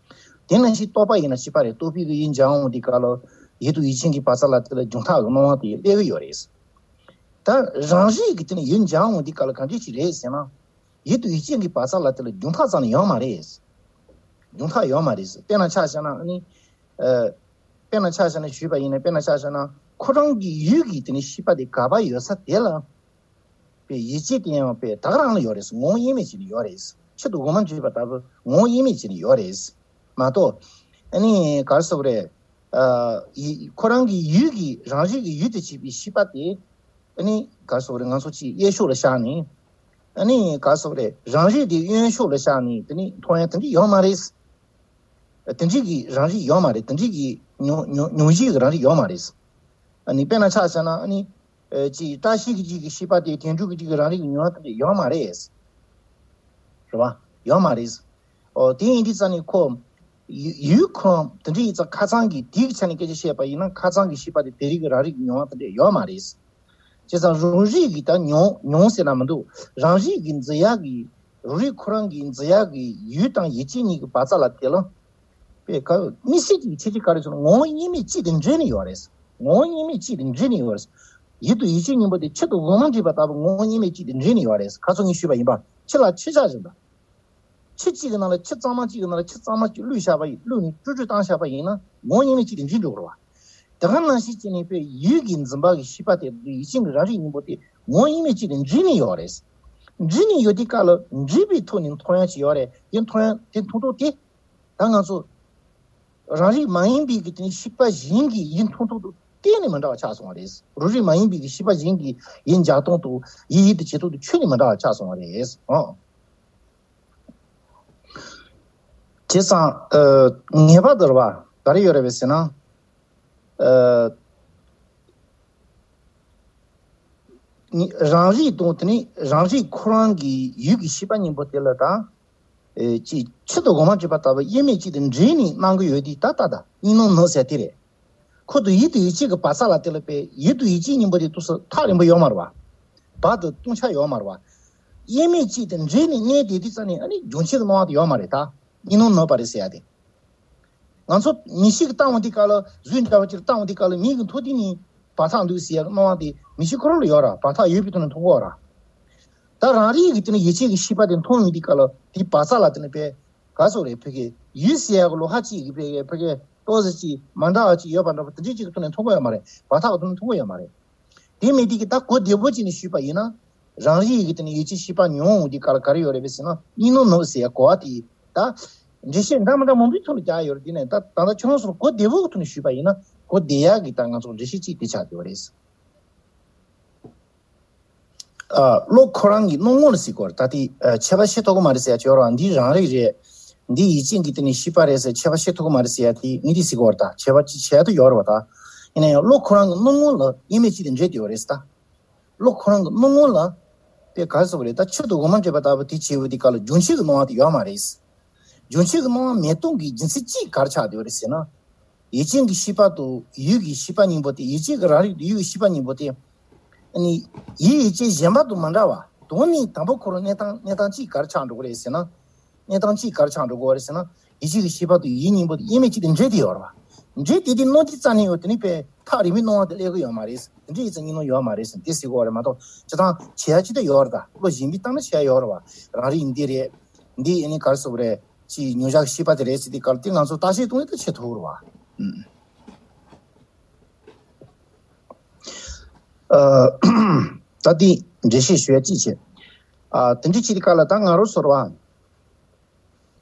དེ་ནང་བཞིན་རྟོག་པ་ཡིན་ན་གཅིག་པ་རེད། རྟོག་པའི་གི་ཡུལ་སྦྱང་འོང་དུས་སྐབས་ལ་ཡིད་དང་ཡིད་ཅན་གྱི་བར་མཚམས་ལ་དེ་ལ་རྒྱང་ཐག་གི་སྣང་བ་དེ་སླེབས་ཀྱི་ཡོད་རེད། ད་རང་རིག་གི་དེ་ནས་ཡུལ་སྦྱང་འོང་དུས་སྐབས་ལ་གང་འདྲ་ཞིག་རེད་ཟེར་ན། ཡིད་དང་ཡིད་ཅན་གྱི་བར་མཚམས་ལ་དེ་ལ་རྒྱང་ཐག་ཙམ་ནས་ཡོད་མ་རེད། རྒྱང་ཐག་ཡོད་མ་རེད། དཔེར་ན་ཆ་བཞག་ན་ཨ་ནི། ཨ། དཔེར་ན་ཆ་བཞག་ན་ཞུས་པ་ཡིན་ན། དཔེར་ན་ཆ་བཞག་ན་ཁོ་རང་གི་ཡུལ་གྱི་དེ་ནས་ཤེས་པ་དེ་ག་པར་ཡོད་ས་དེ་ལ། པའི་ཡིད་ཆེས་དེ་ཡང་པའི་ད་ག་རང་ལ་ཡོད་རེད། ངོ་བོ་དབྱེར་མེད་ཅིག་ནས་ཡོད་རེད། ཆེད་དུ་དབུ་མ་འདྲེས་པ་ལྟ་བུ་ངོ་བོ་དབྱེར་མེད་ཅིག་ནས་ཡོད་རེད་མ་གཏོགས། ཨ་ནི་ག་རེ་ཟེར་དགོས་རེད། ཨ། ཡི། ཁོ་རང་གི་ཡུལ་གྱི་རང་རིག་གི་ཡུལ་དུ་བྱེད་པའི་ཤེས་པ་དེ། ཨ་ནི་ག་རེ་ཟེར་དགོས་རེད། ང་ཚོ་ཅིག་གཡས་ཕྱོགས་ལ་བཞག་ནས། ཨ་ནི་ག་རེ་ཟེར་དགོས་རེད། རང་རིག་དེ་གཡོན་ཕྱོགས་ལ་བཞག་ནས་དེ་ནི་མཐོང་ཡ་དེ་འདྲ་ཡོད་མ་རེད། དེ་འདྲའི་གི་རང་རིག་ཡོད་མ་རེད། དེ་འདྲའི་གི་མྱོང་མྱོང་མྱོང་བཞིན་གྱི་རང་རིག་ཡོད་མ་རེད། ཨ་ནི་དཔེར་ན་ཆ་བཞག་ན་ཨ་ནི། ཨེ་ཅིག་བཀྲ་ཤིས་ཀྱི་གཅིག་གི་ཤེས་པ་དེ་དོན་གྲུབ་ཀྱི་གཅིག་གི་རང་རིག་གི་མྱོང་བ་དེ་འདྲ་ཡོད་མ་རེད། རེད་བ། ཡོད་མ་རེད། ཨོ་དེ་ཡིན་དུས་ཙང་ནི་ཁོ། ཡུལ་ཡུལ་ཁོ་དེ་འདྲའི་ཡིན་ཙང་ཁ་ཚང་གི་དེའི་ཆ་ནས་སྐད་ཆ་བཤད་པ་ཡིན་ན་ཁ་ཚང་གི་ཤེས་པ་དེ་དེ་རིག་གི་རང་རིག་གི་མྱོང་བ་དེ་འདྲ་ཡོད་མ་རེད། བྱས་ཙང་རང་རིག་གི་ད་མྱོང་མྱོང་ཟེར་ན་མི་འདུག་རང་རིག་གི་འཛིན་ཡག་གི་རང་རིག་ཁོ་རང་གི་འཛིན་ཡག་གི་ཡུལ་དང་ཡིད་ཆེས་གཉིས་ཀྱི་བར་མཚམས་ལ་དེ་ལ། པས་ཁ་མི་སྲིད་ཀྱི་ཁྱད་ཆོས་ག་རེ་ཟེར་ན་ངོ་བོ་གཉིས་མེད་གཅིག་ཏུ་འདྲེས་ནས་ཡོད་རེད། ངོ་བོ་གཉིས་མེད་གཅིག་ཏུ་འདྲེས་ནས་ཡོད་རེད། ཡིད་དང་ཡིད་ཆེས་གཉིས་པོ་དེ་ཆུ་དང་འོ་མ་འདྲེས་པ་ལྟ་བུ་ངོ་བོ་གཉིས་མེད་གཅིག་ཏུ་འདྲེས་ནས་ཡོད་རེད། ཁ་ཚོན་ངས་ཞུས་པ་ཡིན་པ་ཆུ་ལ་ཆུ་བཞག་བཞིན་པ། ཆུ་གཅིག་གི་ནང་ལ་ཆུ་གཙང་མ་གཅིག་གི་ནང་ལ་ཆུ་གཙང་མ་གཅིག་བླུགས་བཞག་པ་ཡིན་བླུགས་ནས་དཀྲུག་དཀྲུག་བཏང་བཞག་པ་ཡིན་ན་ངོ་བོ་གཉིས་མེད་གཅིག་ཏུ་འདྲེས་འགྲོ་གི་རེད་བ། དེ་ག་ནང་བཞིན་བྱས་ནས་པས་ཡུལ་གྱི་འཛིན་པ་གི་ཤེས་པ་དེ་ཡིད་ཆེས་ཀྱི་རང་རིག་གཉིས་པོ་དེ་ངོ་བོ་གཉིས་མེད་གཅིག་ཏུ་འདྲེས་ནས་ཡོད་རེད། འདྲེས་ནས་ཡོད་དུས་སྐབས་ལ་འདྲེས་པའི་ཐོག་ནས་མཐོང་ཡག་ཅིག་ཡོད་རེད། དེ་མཐོང་ཡག་དེ་མཐོང་ཐོག་དེ། ད་ང་ཚོ་རང་རིག་མ་ཡིན་པའི་གི་དེ་ནི་ཤེས་པ་གཞན་གྱི་ཡིད་མཐོང་ཐོག་ཏུ་གཏན་ནས་མི་འདྲ་བ་ཆགས་སོང་བ་རེད། རང་རིག་མ་ཡིན་པའི་གི་ཤེས་པ་གཞན་གྱི་ཡིད་འཇགས་སྟངས་དང་ཡིད་ཡིད་དུ་བྱེད་སྟངས་དེ་ཁྱོན་ནས་མི་འདྲ་བ་ཆགས་སོང་བ་རེད། ཨང་། བྱས་ཙང་། ཨ། ངེས་པར་དུ་རེད་བ། ག་རེ་ཡོད་རེད་པས་ཟེར་ན། ཨ། རང་རིག་དང་དེ་ནི་རང་རིག་ཁོ་རང་གི་ཡུལ་གྱི་ཤེས་པ་གཉིས་པོ་དེ་ལ་ད། ཨེ། ཅིག་ཆུ་དང་འོ་མ་འདྲེས་པ་ལྟ་བུ་དབྱེར་མེད་གཅིག་ཏུ་འདྲེས་ནས་སྣང་གི་ཡོད་དུས་ད་ལྟ་ད་གཉིས་སྣང་ནོར་ཟེར་དེ་རེད། ཁོ་དང་ཡིད་དང་ཡིད་ཆེས་ཀྱི་བར་མཚམས་ལ་དེ་ལ་པས་ཡིད་དང་ཡིད་ཆེས་གཉིས་པོ་དེ་ཏོག་ཙམ་ཐག་རིང་པོ་ཡོད་མ་རེད་བ། བར་དུ་ལྟུང་བྱ་ཡོད་མ་རེད་བ། དབྱེར་མེད་གཅིག་ཏུ་འདྲེས་ནས་གནས་དེ་དུས་ཙམ་ནས་ཨ་ནི་འབྱུང་བྱེད་ཀྱི་སྣང་བ་དེ་ཡོད་མ་རེད་ད། གཉིས་སྣང་ནོར་བ་རེད་ཟེར་ཡ་དེ། ང་ཚོ་མིག་ཤེས་ཀྱིས་བལྟ་འོང་དུས་སྐབས་ལ་གཟུགས་འདྲ་བ་ཅིག་ལ་བལྟ་འོང་དུས་སྐབས་ལ་མིག་གི་མཐོ་དེ་ནས་བར་ཐག་འདུག་ཟེར་ཡ་གི་སྣང་བ་དེ་མིག་ཤེས་ཁོ་རང་ལ་ཡོད་ར། བར་ཐག་ཡོད་པའི་ཐོག་ནས་མཐོང་གི་ཡོད་ར། ད་རང་རིག་གི་དེ་ནས་ཡིད་ཆེས་ཀྱི་ཤེས་པ་དེ་མཐོང་ཡོང་དུས་སྐབས་ལ་དེའི་བར་མཚམས་ལ་དེ་ནས་པས་ག་སོགས་རེད། ཕ་གི་ཡུལ་ཟེར་ཡ་གི་ལོ་ཧ་གཅིག་གི་ཕ་གི་ཕ་གི་ཏོག་ཙམ་ཅིག་མ་འདྲ་བ་ཅིག་ཡོད་པ་འདྲ་པོ་དེ་འདྲའི་ཅིག་གི་ཐོག་ནས་མཐོང་གི་ཡོད་མ་རེད། བར་ཐག་གི་ཐོག་ནས་མཐོང་གི་ཡོད་མ་རེད། དེ་མེད་དུས་ཀྱི་ད་གོ་བདེ་པོ་བྱས་ནས་ཞུས་པ་ཡིན་ན། རང་རིག་གི་དེ་ནས་ཡིད་ཆེས་ཤེས་པ་མྱོང་འོང་དུས་ག་ལ་ག་རེ་ཡོད་རེད་པས་ཟེར་ན་གཉིས་སྣང་ནོར་ཟེར་ཡ་གོ་བ་དེ། ད་འགྲེལ་བཤད་འདྲ་མི་འདྲ་མང་པོའི་ཐོག་ནས་རྒྱག་ཡོད་རེད། དེ་ནས་ད་ད་ལྟ་ཁྱོད་རང་ཚོར་གོ་བདེ་པོ་གི་ཐོག་ནས་ཞུས་པ་ཡིན་ན་གོ་བདེ་ཡག་གི་ད་ང་ཚོ་འགྲེལ་བཤད་ཅིག་དེ་ཆགས་བསྡད་པ་རེད། ཨ། བློ་ཁོ་རང་གི་སྣང་ངོ་ལ་ཟེར་གོ་རེད། ད་དེ་ཨ་ཁྱད་པར་ཕྱེ་ཐུབ་ཀྱི་མ་རེད་ཟེར་ཡ་ཅིག་ཡོད་རེད་བ། འདི་རང་རིག་རེད། འདི་ཡིད་ཅན་གྱི་དེ་ནས་ཤེས་པ་རེད་ཟེར་ཁྱད་པར་ཕྱེ་ཐུབ་ཀྱི་མ་རེད་ཟེར་ཡ་དེ་ངས་དེ་ཟེར་གོ་རེད། ད་ཁྱད་པར་ཅིག་ཕྱེ་ཡ་དེ་ཡོད་རེད་བ། ད་ཡིན་ན་ཡང་བློ་ཁོ་རང་གི་སྣང་ངོ་ལ་དབྱེར་མེད་གཅིག་ཏུ་འདྲེས་བསྡད་པ་རེད་ད། བློ་ཁོ་རང་གི་སྣང་ངོ་ལ་དེ་ག་རེ་ཟེར་བ་རེད། ད་ཆུ་དང་འོ་མ་འདྲེས་པ་ལྟ་བུ་དེ་བྱས་པ་དེ་ག་ལ་འབྱུང་བྱེད་ཀྱི་སྣང་བ་དེ་ཡོད་མ་རེད། འབྱུང་བྱེད་ཀྱི་སྣང་བ་མེད་སྟངས་ཀྱི་རྒྱུ་མཚན་གཅིག་ག་རེ་ཆགས་བསྡད་པ་རེད་ཟེར་ན། ཡིད་ཅན་གྱི་ཤེས་པ་དང་ཡུལ་གྱི་ཤེས་པ་གཉིས་པོ་དེ། ཡིད་ཅན་གྱི་རང་རིག་དང་ཡུལ་གྱི་ཤེས་པ་གཉིས་པོ་དེ། ཨ་ནི་ཡིད་ཡིད་ཅན་གཞན་པ་དང་མི་འདྲ་བ། དང་ནི་དང་པོ་ཁོ་རང་གནས་སྟངས་གནས་སྟངས་གཅིག་ག་རེ་ཆགས་འགྲོ་གི་རེད་ཟེར་ན། གནས་སྟངས་གཅིག་ག་རེ་ཆགས་འགྲོ་གི་རེད་ཟེར་ན། ཡིད་ཅན་གྱི་ཤེས་པ་དང་ཡིད་གཉིས་པོ་དེ་དབྱེར་མེད་གཅིག་ཏུ་འདྲེས་ཏེ་ཡོད་རེད་བ། འདྲེས་ཏེ་དེ་སྣང་དུས་ཙམ་ནས་ཡོད་དེ་ནི་པས་ཐག་རིང་པོའི་སྣང་བ་དེ་སླེབས་ཀྱི་ཡོད་མ་རེད། དེ་འདྲ་ཡིན་ཙང་གཉིས་སྣང་ཡོད་མ་རེད་ཟེར་དེ་ཟེར་གི་ཡོད་རེད་མ་གཏོགས་སྤྱིར་བཏང་བྱེད་ཡ་ཅི་འདྲ་ཡོད་རེད། ད་བློ་གཞན་པའི་སྟེང་ན་བྱེད་ཡ་ཡོད་རེད་བ། རང་རིག་འདི་རེད། འདི་ཨ་ནི་ག་རེ་ཟེར་དགོས་རེད། ཅིག་མྱོང་བྱ་གི་ཤེས་པ་དེ་རེད་ཟེར་དུས་སྐབས་དེ་ང་ཚོ་བརྟག་དཔྱད་གཏོང་ཡ་ད་བྱེད་ཐུབ་རེད་བ། ཨུམ། ཨ། ད་དེ་འགྲེལ་བཤད་ཞུ་ཡ་ཅིག་བྱེད། ཨ། དེ་འདྲ་བྱེད་དུས་སྐབས་ལ་ད་ང་རང་ཚོར་བ།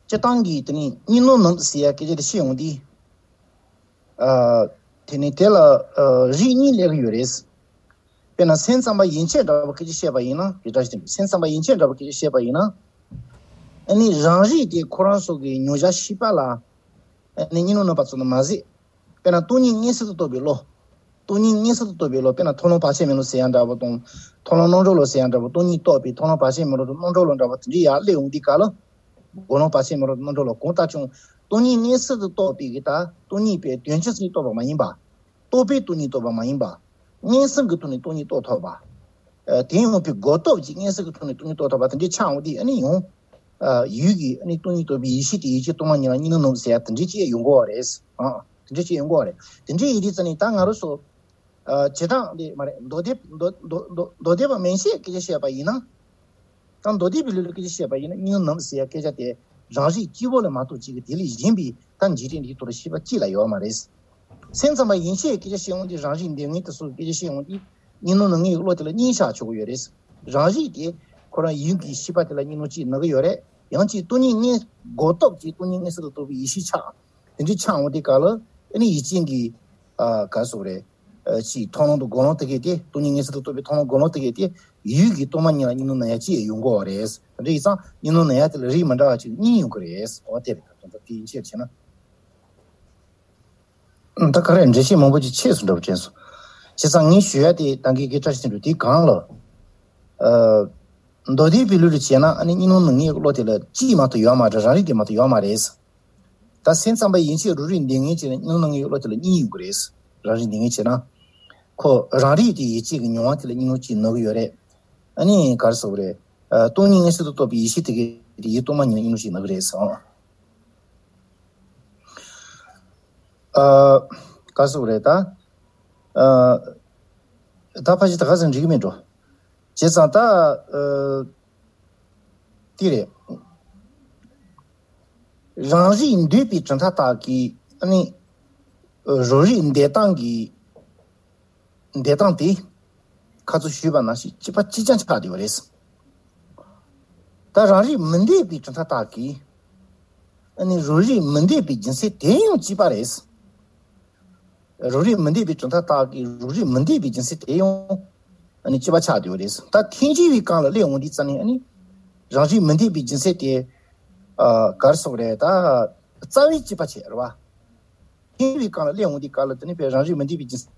སྤྱིར་བཏང་གི་དེ་ནི་གཉིས་སྣང་ནོར་ཟེར་ཡ་སྐད་ཆ་དེ་བཤད་ཡོང་དུས། ཨ། དེ་ནི་དེ་ལ་ཨ་རིགས་གཉིས་སླེབས་ཀྱི་ཡོད་རེད། དཔེར་ན་སེམས་ཙམ་པ་ཡན་ཆད་འདྲ་བོ་སྐད་ཆ་བཤད་པ་ཡིན་ན་རེད་འདྲ་ཞིག་དེ་སེམས་ཙམ་པ་ཡན་ཆད་འདྲ་བོ་སྐད་ཆ་བཤད་པ་ཡིན་ན། ཨ་ནི་རང་རིག་དེ་ཁོ་རང་ཚོ་གི་མྱོང་བྱ་ཤེས་པ་ལ་ཨ་ནི་གཉིས་སྣང་ནོར་བ་ཚོ་ནི་མ་ཟད། དཔེར་ན་སྟོང་ཉིད་མངོན་སུམ་དུ་རྟོགས་པའི་བློ། སྟོང་ཉིད་མངོན་སུམ་དུ་རྟོགས་པའི་བློ། དཔེར་ན་མཐོང་ལམ་བར་ཆད་མེད་བློ་ཟེར་ཡ་འདྲ་བོ་དང་། མཐོང་ལམ་རྣམ་གྲོལ་བློ་ཟེར་ཡ་འདྲ་བོ། སྟོང་ཉིད་རྟོགས་པའི་མཐོང་ལམ་བར་ཆད་མེད་བློ་དང་རྣམ་གྲོལ་བློ་འདྲ་བོ་དེ་འདྲའི་ཡར་སླེབས་ཡོང་དུས་སྐབས་ལ། སྒོམ་ལམ་བར་ཆད་མེད་བློ་དང་རྣམ་གྲོལ་བློ་གང་ལྟར་ཀྱང་། སྟོང་ཉིད་མངོན་སུམ་དུ་རྟོགས་པའི་གི་ད་སྟོང་ཉིད་པའི་དོན་སྤྱི་ཚུལ་རྟོགས་པ་མ་ཡིན་པ། རྟོག་པས་སྟོང་ཉིད་རྟོགས་པ་མ་ཡིན་པ། མངོན་སུམ་གྱི་ཐོག་ནས་སྟོང་ཉིད་རྟོགས་ཐུབ་པ། ཨ། དེ་ཡང་པའི་སྒོ་སྟོབས་ཀྱིས་མངོན་སུམ་གྱི་ཐོག་ནས་སྟོང་ཉིད་རྟོགས་ཐུབ་པ་དེ་འདྲའི་ཆགས་འོང་དུས་ཨ་ནི་ཡང་། ཨ། ཡུལ་གྱི་ཨ་ནི་སྟོང་ཉིད་རྟོགས་པའི་ཡེ་ཤེས་དེ་ཡིད་ཆེས་སྟོང་པ་ཉིད་ལ་གཉིས་སྣང་ནོར་ཟེར་ཡ་དེ་འདྲའི་ཅིག་ཡོང་གི་ཡོད་རེད། ཨ། དེ་འདྲའི་ཅིག་ཡོང་གི་ཡོད་རེད། དེ་འདྲའི་ཡིན་དུས་ཙ་ནི་ད་ང་རང་ཚོ། ཨ། བྱེ་བྲག་འདི་མ་རེད། མདོ་སྡེ་མདོ་མདོ་མདོ་མདོ་སྡེ་པ་མན་ཆད་སྐད་ཆ་བཤད་པ་ཡིན་ན། ད་མདོ་སྡེ་པའི་ལུགས་ལ་སྐད་ཆ་བཤད་པ་ཡིན་ན་གཉིས་སྣང་ནོར་ཟེར་ཡ་སྐད་ཆ་དེ་རང་རིག་གཅིག་པོ་ལ་མ་གཏོགས་ཅིག་གི་དེ་ལས་གཞན་པའི་ད་འཇིག་རྟེན་འདིའི་ཐོག་ལ་ཤེས་པ་གཅིག་ལ་ཡོད་མ་རེད། སེམས་ཙམ་པ་ཡན་ཆད་སྐད་ཆ་བཤད་འོང་དུས་རང་རིག་འདོད་ངེས་དེ་ཚོ་སྐད་ཆ་བཤད་འོང་དུས་གཉིས་སྣང་ནོར་ངེས་ཀྱི་བློ་དེ་ལ་གཉིས་ཆགས་ཆོག་གི་ཡོད་རེད། རང་རིག་དེ་ཁོ་རང་ཡུལ་གྱི་ཤེས་པ་དེ་ལ་གཉིས་སྣང་གཅིག་ནོར་གྱི་ཡོད་རེད། ཡང་གཅིག་སྟོང་ཉིད་མངོན་སྒོ་སྟོབས་ཀྱིས་སྟོང་ཉིད་མངོན་སུམ་དུ་རྟོགས་པའི་ཡེ་ཤེས་ཆགས། དེ་འདྲའི་ཆགས་འོང་དུས་སྐབས་ལ་ཨ་ནི་ཡིད་ཅན་གྱི། ཨ། ག་རེ་ཟེར་དགོས་རེད། ཨ། ཅིག་མཐོང་ལམ་དང་སྒོམ་ལམ་དེ་གས་དེ་སྟོང་ཉིད་མངོན་སུམ་དུ་རྟོགས་པའི་མཐོང་ལམ་སྒོམ་ལམ་དེ་གས་དེ་ཡུལ་གྱི་སྟོང་པ་ཉིད་ལ་གཉིས་སྣང་ནོར་ཡ་ཅིག་ཡོང་གི་ཡོད་རེད། དེ་འདྲ་ཡིན་ཙང་གཉིས་སྣང་ནོར་ཡ་དེ་ལ་རིགས་མི་འདྲ་བ་ཅིག་གཉིས་ཡོང་གི་རེད། འོ་དེ་རེད། ད་དོན་དག་དེ་ཡན་ཆད་བྱས་ན། ད་ག་རེ་འགྲེལ་བཤད་མང་པོ་ཅིག་ཆད་སོང་འདྲ་བོ་དྲན་སོང་། བྱས་ཙང་ངས་ཞུ་ཡ་དེ་ད་གིན་གི་བཀྲ་ཤིས་དོན་གྲུབ་དེ་གང་ལ། ཨ། མདོ་སྡེའི་པའི་ལུགས་ལ་བྱས་ན་ཨ་ནི་གཉིས་སྣང་ནང་ངེས་བློ་དེ་ལ་གཅིག་མ་གཏོགས་ཡོད་མ་རེད། རང་རིག་དེ་མ་གཏོགས་ཡོད་མ་རེད། ད་སེམས་ཙམ་པ་ཡན་ཆད་རང་རིག་འདོད་མཁན་བྱས་ན་གཉིས་སྣང་ནང་ངེས་བློ་དེ་ལ་གཉིས་ཡོད་ཀྱི་རེད། རང་རིག་འདོད་མཁན་བྱས་ན། ཁོ་རང་རིག་དེ་ཡིད་ཆེས་ཀྱི་མྱོང་བ་དེ་ལ་གཉིས་སྣང་གཅིག་ན་གི་ཡོད་རེད། ཨ་ནི་ག་རེ་ཟེར་དགོས་རེད། ཨ། སྟོང་ཉིད་མངོན་སུམ་དུ་རྟོགས་པའི་ཡེ་ཤེས་དེ་གའི་དེ་ཡིད་རྟོག་མ་ཉིད་ལ་གཉིས་སྣང་གཅིག་ན་གི་རེད་ཟེར། ཨ། ག་རེ་ཟེར་དགོས་རེད་ད། ཨ། ད་ཕལ་ཆེར་ད་ག་ཚོད་འགྲིག་གི་མེད་འགྲོ། བྱས་ཙང་ད། ཨ། དེ་རེད། རང་རིག་འདོད་པའི་གྲུབ་མཐའ་དག་གིས་ཨ་ནི། རང་རིག་འདོད་སྟངས་ཀྱི་འདོད་སྟངས་དེ་ཁ་ཚུར་ཞུས་པ་ནང་བཞིན་གཅིག་པ་གཅིག་རྐྱང་ཆགས་བསྡད་པ་རེད། ད་རང་རིག་མི་འདོད་པའི་གྲུབ་མཐའ་དག་གིས་ཨ་ནི་རང་རིག་མི་འདོད་པའི་རྒྱུ་མཚན་དེ་ཡང་གཅིག་པ་རེད། རང་རིག་མི་འདོད་པའི་གྲུབ་མཐའ་དག་གིས་རང་རིག་མི་འདོད་པའི་རྒྱུ་མཚན་དེ་ཡང་ཨ་ནི་གཅིག་པ་ཆགས་བསྡད་པ་རེད། ད་ཐལ་འགྱུར་བའི་སྒང་ལ་སླེབས་འོང་དུས་ཙམ་ནས་ཨ་ནི་རང་རིག་མི་འདོད་པའི་རྒྱུ་མཚན་དེ། ཨ། ག་རེ་ཟེར་དགོས་རེད་ད། རྩ་བའི་གཅིག་པ་བྱས་རེད་བ། ཐལ་འགྱུར་བའི་སྒང་ལ་སླེབས་འོང་དུས་སྐབས་ལ་དེ་ནི་བས་རང་རིག་མི་འདོད་པའི་རྒྱུ་མཚན།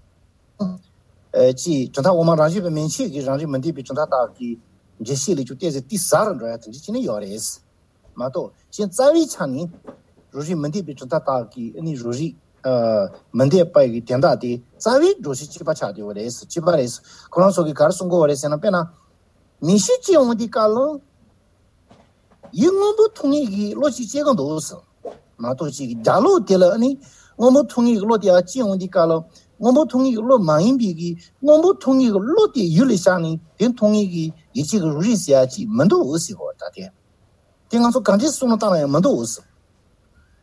ཨ། ཅིག་གྲུབ་མཐའ་དབུ་མ་རང་བཞིན་པ་མན་ཆད་ཀྱི་རང་རིག་མི་འདོད་པའི་གྲུབ་མཐའ་དག་གི་འགྲེལ་བཤད་ལས་ཀྱང་ཏོག་ཙམ་ཏོག་ཙམ་ཟབ་རུ་འགྲོ་ཡ་དེ་འདྲ་ཅིག་ནི་ཡོད་རེད། མ་གཏོགས་གཞན་རྩ་བའི་ཆ་ནས་རང་རིག་མི་འདོད་པའི་གྲུབ་མཐའ་དག་གིས་ཨ་ནི་རང་རིག་ཨ། མི་འདོད་པ་གི་དོན་དག་དེ་རྩ་བའི་སྒྲོམ་གཞི་གཅིག་པ་ཆགས་བསྡད་པ་རེད། གཅིག་པ་རེད། ཁོ་རང་ཚོ་གིས་ག་རེ་གསུང་གི་ཡོད་རེད་ཟེར་ན། དཔེར་ན། མིག་ཤེས་སྐྱེ་འོང་དུས་སྐབས་ལ། ཡུལ་སྔོན་པོ་མཐོང་ངེས་ཀྱི་བློ་ཅིག་སྐྱེ་གི་འདུག་ཟེར། མ་གཏོགས་ཅིག་རྒྱ་ལོ་དེ་ལ་ནི་སྔོན་པོ་མཐོང་ངེས་ཀྱི་བློ་དེ་ཡང་སྐྱེ་འོང་དུས་སྐབས་ལ། སྔོན་པོ་མཐོང་ངེས་ཀྱི་བློ་མ་ཡིན་པའི་གི་སྔོན་པོ་མཐོང་ངེས་ཀྱི་བློ་དེ་ཡུལ་ལ་བཞག་ནས་དེ་མཐོང་ངེས་ཀྱི་ཡིད་ཆེས་ཀྱི་རང་རིག་ཟེར་ཡ་ཅིག་མི་འདུག་ཟེར་གོ། ད་དེ་དེ་ང་ཚོ་གང་འདྲས་གསུངས་ན་བཏང་ན་ཡང་མི་འདུག་ཟེར།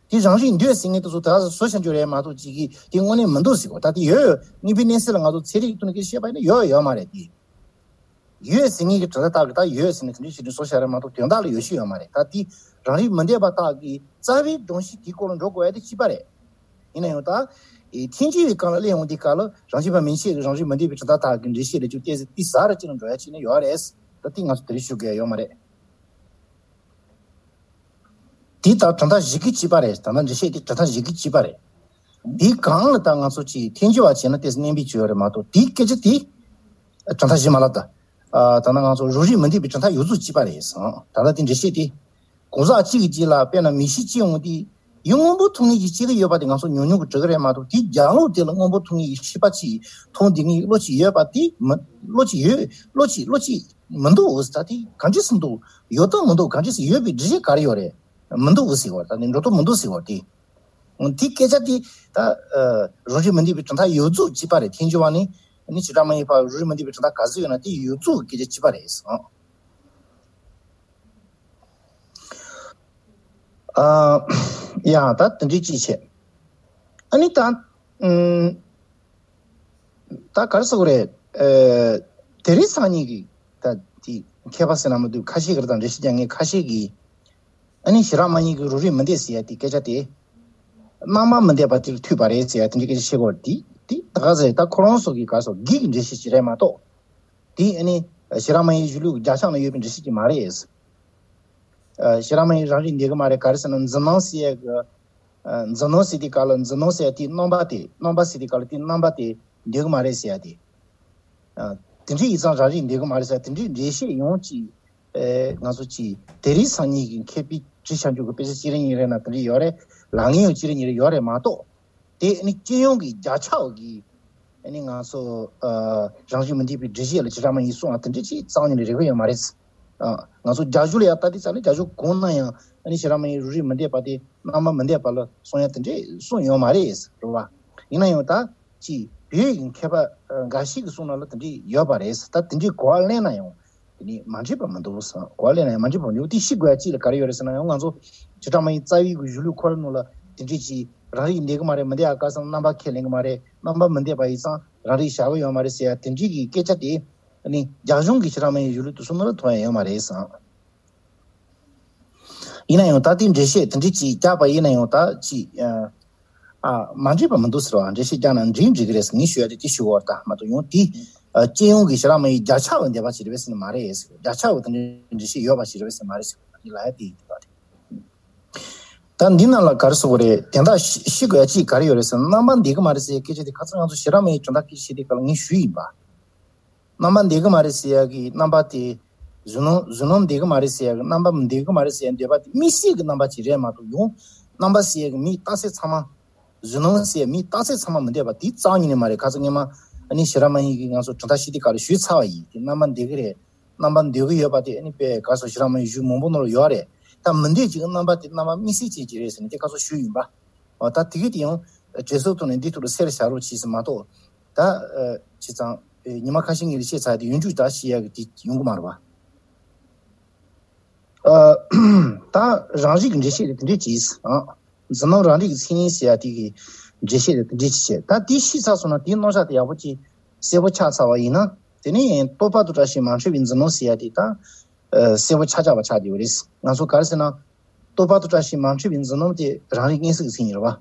དེ་རང་རིག་འདོད་ཟེར་མཁན་དེ་ཚོ་ད་བཟོ་བྱ་རྒྱུ་རེད་མ་གཏོགས་ཅིག་གིས་དེ་དངོས་གནས་མི་འདུག་ཟེར་གོ། ད་དེ་ཡོད་ཡོད། དངོས་པོའི་གནས་ཚུལ་ལ་ང་ཚོ་ཚན་རིག་ཐོག་ནས་སྐད་ཆ་བཤད་པ་ཡིན་ན་ཡོད་ཡོད་མ་རེད་དེ། ཡོད་ཟེར་མཁན་གྱི་གྲུབ་མཐའ་དག་གི་ད་ཡོད་ཟེར་ནས་དེ་འདྲའི་ཞིག་འདྲ་བཟོ་བྱ་རེད་མ་གཏོགས་དོན་དག་ལ་ཡོད་ཤེས་ཡོད་མ་རེད། ད་དེ་རང་རིག་མི་འདོད་པ་དག་གི་རྩ་བའི་སྒྲོམ་གཞི་དེའི་སྐོར་ལ་འགྲོ་དགོས་ཡ་དེ་གཅིག་པ་རེད། ཡིན་ན་ཡང་ད། ཨེ། ཐལ་འགྱུར་བའི་སྒང་ལ་སླེབས་འོང་དུས་སྐབས་ལ་རང་བཞིན་པ་མན་ཆད་ཀྱི་རང་རིག་མི་འདོད་པའི་གྲུབ་མཐའ་དག་གི་འགྲེལ་བཤད་ལ་ཅུང་ཏོག་ཙམ་ཏོག་ཙམ་ཟབ་རུ་ཅིག་ནས་འགྲོ་ཡ་ཅིག་ནི་ཡོད་རེད། ད་དེ་ང་ཚོ་དེ་རིང་ཞུ་དགོས་ཡ་ཡོད་མ་རེད། དེ་ལྟར་གྲུབ་མཐའ་བཞི་གི་གཅིག་པ་རེད། ད་ལྟ་འགྲེལ་བཤད་དེ་གྲུབ་མཐའ་བཞི་གི་གཅིག་པ་རེད། དེའི་སྒང་ལ་ད་ང་ཚོ་ཅིག་ཐལ་འགྱུར་བ་བྱས་ན་ཏོག་ཙམ་གནད་འབིགས་ཅིག་ཡོད་རེད་མ་གཏོགས་དེའི་སྐད་ཆ་དེ་གྲུབ་མཐའ་བཞི་མ་ལབ་ད། ཨ། ད་ལྟ་ང་ཚོ་རང་རིག་མི་འདོད་པའི་གྲུབ་མཐའ་ཡོངས་རྫོགས་གཅིག་པ་རེད་ཟེར། ད་ལྟ་དེ་འགྲེལ་བཤད་དེ་གང་ཟག་གཅིག་གི་རྗེས་ལ་དཔེར་ན་མིག་ཤེས་སྐྱེ་འོང་དུས་ཡུལ་སྔོན་པོ་མཐོང་ངེས་ཀྱི་སྐྱེ་གི་ཡོད་པ་དེ་ང་ཚོ་ཉུང་ཉུང་གི་གྲུབ་ཀྱི་རེད་མ་གཏོགས་དེའི་རྒྱ་ལོ་དེ་ལ་སྔོན་པོ་མཐོང་ངེས་ཀྱི་ཤེས་པ་ཅིག་མཐོང་བསྡད་མཁན་གྱི་བློ་ཅིག་ཡོད་པ་དེ་མི། བློ་ཅིག་ཡོད། བློ་ཅིག་བློ་ཅིག་མི་འདུག་ཟེར། ད་དེ་གང་ཅི་སེ་མི་འདུག་ཡོད་དང་མི་འདུག་གང་ཅི་སེ་ཡོད་པའི་འགྲེལ་བཤད་ག་རེ་ཡོད་རེད། མི་འདུག་ཟེར་བ། ད་ནི་འགྲོ་དོན་མི་འདུག་ཟེར་བ་དེ། དེ་སྐད་ཆ་དེ་ད་རང་རིག་མི་འདོད་པའི་གྲུབ་མཐའ་ཡོངས་རྫོགས་གཅིག་པ་རེད། ཐལ་འགྱུར་བ་ནི་ནི་བྱེ་བྲག་སྨྲ་བའི་ཕར་རང་རིག་མི་འདོད་པའི་གྲུབ་མཐའ་ག་ཚོད་ཡོད་ན་དེ་ཡོངས་རྫོགས་སྐད་ཆ་གཅིག་པ་རེད། ཨ། ཡ། ད་དེ་འདྲའི་ཅིག་བྱས། ཨ་ནི་ད། ཨུམ། ད་ག་རེ་ཟེར་དགོས་རེད། ཨེ། དེ་རིང་སང་ཉིན་གྱི་ད་དེ་མཁས་པ་ཟེར་ན་མི་འདུག་ཁ་ཤས་ཀྱིས་དང་འགྲེལ་བཤད་རྒྱག་མཁན་ཁ་ཤས་ཀྱིས་ཨ་ནི་བྱེ་བྲག་སྨྲ་བའི་གི་རང་རིག་མི་འདོད་ཟེར་ཡ་དེ་སྐད་ཆ་དེ་རྣམ་པ་མི་འདོད་པ་དེ་ལ་ཐུག་པ་རེད་ཟེར་ཡ་དེ་འདྲའི་སྐད་ཆ་བཤད་ཀྱི་ཡོད་རེད། དེ་དེ་ད་ག་ཟེར། ད་ཁོ་རང་ཚོ་གིས་ག་རེ་ཟེར། སྒེར་གྱི་འགྲེལ་བཤད་ཅིག་རེད་མ་གཏོགས། དེ་ཨ་ནི་བྱེ་བྲག་སྨྲ་བའི་གཞུང་ལུགས་རྒྱལ་ཁབ་ནང་ཡོད་པའི་འགྲེལ་བཤད་ཅིག་མ་རེད། ཨ། བྱེ་བྲག་སྨྲ་བའི་རང་རིག་འདོད་ཀྱི་མ་རེད། ག་རེ་ཟེར་ན་འཛིན་སྣང་ཟེར་ཡ་གི། ཨ། འཛིན་སྣང་ཟེར་དུས་སྐབས་ལ་འཛིན་སྣང་ཟེར་ཡ་དེའི་རྣམ་པ་དེ། རྣམ་པ་ཟེར་དུས་སྐབས་ལ་དེའི་རྣམ་པ་དེ་འདོད་ཀྱི་མ་རེད་ཟེར་ཡ་དེ། ཨ། དེ་འདྲ་ཡིན་ཙང་རང་རིག་འདོད་ཀྱི་མ་རེད་ཟེར་ཡ་དེ་འདྲའི་འགྲེལ་བཤད་ཡོང་ཅིག་ཨེ། ང་ཚོ་ཅིག་དེ་རིང་སང་ཉིན་གྱི་མཁས་པའི་བྲིས་བྱ་རྒྱུ་གི་དཔེ་ཆ་གཅིག་རེ་གཉིས་རེ་ན་དེ་འདྲ་ཡོད་རེད། ལབ་མཁན་ཡང་གཅིག་རེ་གཉིས་རེ་ཡོད་རེད་མ་གཏོགས། དེ་ནི་སྤྱི་ཡོངས་ཀྱི་རྒྱལ་ཁབ་ཀྱི་ཨ་ནི་ང་ཚོ། ཨ། རང་བཞིན་མི་འདོད་པའི་སྒྲིབ་བྱེད་ལ་བྱེ་བྲག་སྨྲ་བའི་གསུང་བ་དེ་འདྲ་ཅིག་རྩ་བ་ཉིད་ནས་རེག་གི་ཡོད་མ་རེད། ཨ། ང་ཚོ་རྒྱ་གཞུང་ལ་ཡང་ལྟ་དུས་ཙམ་ལ་རྒྱ་གཞུང་གང་ན་ཡང་ཨ་ནི་བྱེ་བྲག་སྨྲ་བའི་རང་རིག་མི་འདོད་པ་དེ་རྣམ་པ་མི་འདོད་པ་ལ་གསུང་ཡ་དེ་འདྲ་གསུངས་ཡོད་མ་རེད། རེད་བ། ཡིན་ན་ཡང་ད་ཅིག་བོད་ཀྱི་མཁས་པ་འགའ་ཞིག་གི་གསུང་ནང་ལ་དེ་འདྲ་ཡོད་པ་རེད། ད་དེ་འདྲའི་གོ་བ་ལེན་ན་ཡང་། དེ་ནི་མ་འགྲིག་པ་མི་འདུག་ཟེར། གོ་བ་ལེན་ན་ཡང་མ་འགྲིག་པ་མི་འདུག་དེ་ཤེས་དགོས་ཡ་གཅིག་ལ་ག་རེ་ཡོད་རེད་ཟེར་ན་ཡང་། ང་ཚོ་བྱེ་བྲག་སྨྲ་བའི་རྩ་བའི་གི་གཞུང་ལུགས་ཁོ་རང་ནང་ལ་དེ་འདྲའི་ཅིག་རང་རིག་འདོད་ཀྱི་མ་རེད། མི་འདོད་ཡ་ག་ཟེར་ན་རྣམ་པ་ཁས་ལེན་གྱི་མ་རེད། རྣམ་པ་མི་འདོད་པ་ཡིན་ཙང་རང་རིག་བཞག་གི་ཡོད་མ་རེད་ཟེར་ཡ་དེ་འདྲའི་གི་སྐད་ཆ་དེ་ནི་རྒྱ་གཞུང་གི་བྱེ་བྲག་སྨྲ་བའི་གཞུང་ལུགས་དེ་ཚོ་ནང་ལ་མཐོང་ཡ་ཡོད་མ་རེད་ཟེར། ཡིན་ན་ཡང་ད་ལྟའི་འགྲེལ་བཤད་དེ་འདྲ་ཅིག་བརྒྱབ་པ་ཡིན་ན་ཡང་ད་ཅིག་ཨ། ཨ། མ་འགྲིག་པ་མི་འདུག་ཟེར་བ། འགྲེལ་བཤད་བརྒྱབ་ན་འགྲིག་འགྲིག་གི་རེད་ཟེར་ངས་ཞུ་ཡ་དེ་དེ་ཞུ་བ་རེད། ད་མ་གཏོགས་ཡང་དེ། ཨ། སྤྱི་ཡོངས་ཀྱི་བྱེ་བྲག་སྨྲ་བའི་རྒྱལ་ཁབ་འདོད་པ་ཞིག་རེད་པས་ཟེར་ན་མ་རེད་ཟེར། རྒྱལ་ཁབ་དེ་འདྲའི་འགྲེལ་བཤད་ཡོད་པ་ཞིག་རེད་པས་ཟེར་ན་མ་རེད་ཟེར་བ་དེ་ལ་ཡ་དེ་ཡིན་པ་རེད། ད་འདི་ནང་ལ་ག་རེ་ཟེར་དགོས་རེད། དེ་འདྲ་ཤི་ཤི་དགོས་ཡ་གཅིག་ག་རེ་ཡོད་རེད་ཟེར་ན། རྣམ་པ་འདོད་གི་མ་རེད་ཟེར་ཡ་སྐད་ཆ་དེ་ཁ་སང་ང་ཚོ་ཤེས་རབ་མ་ཡིན་དོན་དག་སྐད་ཆ་བཤད་དེ་ག་ལ་ངས་ཞུས་ཡིན་པ། རྣམ་པ་འདོད་གི་མ་རེད་ཟེར་ཡ་གི་རྣམ་པ་དེ། གཟུགས་སྣང་གཟུགས་སྣང་འདོད་གི་མ་རེད་ཟེར་ཡ་གི་རྣམ་པ་མི་འདོད་གི་མ་རེད་ཟེར་ཡ་འདོད་པ་དེ་དམིགས་བསལ་གི་རྣམ་པ་ཅིག་རེད་མ་གཏོགས། ཡང་རྣམ་པ་ཟེར་ཡ་གི་མིའི་རྟགས་གསལ་ཚང་མ། གཟུགས་སྣང་ཟེར་ཡ་མིའི་རྟགས་གསལ་ཚང་མ་མི་འདོད་པ་དེ་རྩ་བ་ཉིད་ནས་མ་རེད། ཁ་སང་སྔོན་མ་ཨ་ནི་ཤེས་རབ་མ་ཡིན་གྱིས་ང་ཚོ་དྲིལ་བསྒྲགས་ཞུས་དུས་ག་ལ་ཞུས་ཚར་བ་ཡིན། དེ་རྣམ་པ་འདོད་གི་རེད། རྣམ་པ་འདོད་གི་ཡོད་པ་དེ་ཨ་ནི་དཔེ་ག་སོ་ཤེས་རབ་མ་ཡིན་ཞུས་མང་པོ་ནོར་ཡོད་རེད། ད་མི་འདོད་ཅིག་གི་རྣམ་པ་དེ་རྣམ་པ་དམིགས་བསལ་ཅན་ཅིག་རེད་ཟེར་ནས་དེ་ག་སོ་ཞུས་ཡིན་པ། འོ་ད་དེ་གི་དེ་ཡང་བྲེལ་ཟུག་ཐོག་ནས་འདི་ཐོག་ལ་སེལ་བྱ་རོགས་བྱས་ཟེར་མ་གཏོགས། ད་ཨ་བྱས་ཙང་ཨེ་ཉི་མ་ཁ་ཤས་ངས་རེ་བཤད་ཚར་དེ་ཡོན་ཅུ་ད་ཤི་ཡ་གི་དེ་ཡོང་གི་མ་རེད་པ། ཨ་ད་རང་རིག་གི་འགྲེལ་བཤད་དེ་དེ་འདྲས་བྱས་ཨ། འཛིན་རྣམ་རང་རིག་གི་མཚན་ཉིད་ཟེར་ཡ་དེ་གི་འགྲེལ་བཤད་དེ་དེ་འདྲས་བྱས། ད་དེ་ཤེས་ཚར་སོང་ན་དེའི་རྣམ་གཞག་དེ་ཡག་པོ་ཅིག་གསལ་པོ་ཆགས་ཚར་བ་ཡིན་ན། དེ་ནས་རྟོག་པ་དང་བྲལ་ཞིང་མ་འཕྲོད་པའི་འཛིན་རྣམ་ཟེར་ཡ་དེ་ད་ཨ་གསལ་པོ་ཆགས་ཆགས་པ་ཆགས་བསྡད་ཡོད་རེད། ང་ཚོ་ག་རེ་ཟེར་ན། རྟོག་པ་དང་བྲལ་ཞིང་མ་འཕྲོད་པའི་འཛིན་རྣམ་དེ་རང་རིག་མངོན་སུམ་གྱི་མཚན་ཉིད་རེད་པ།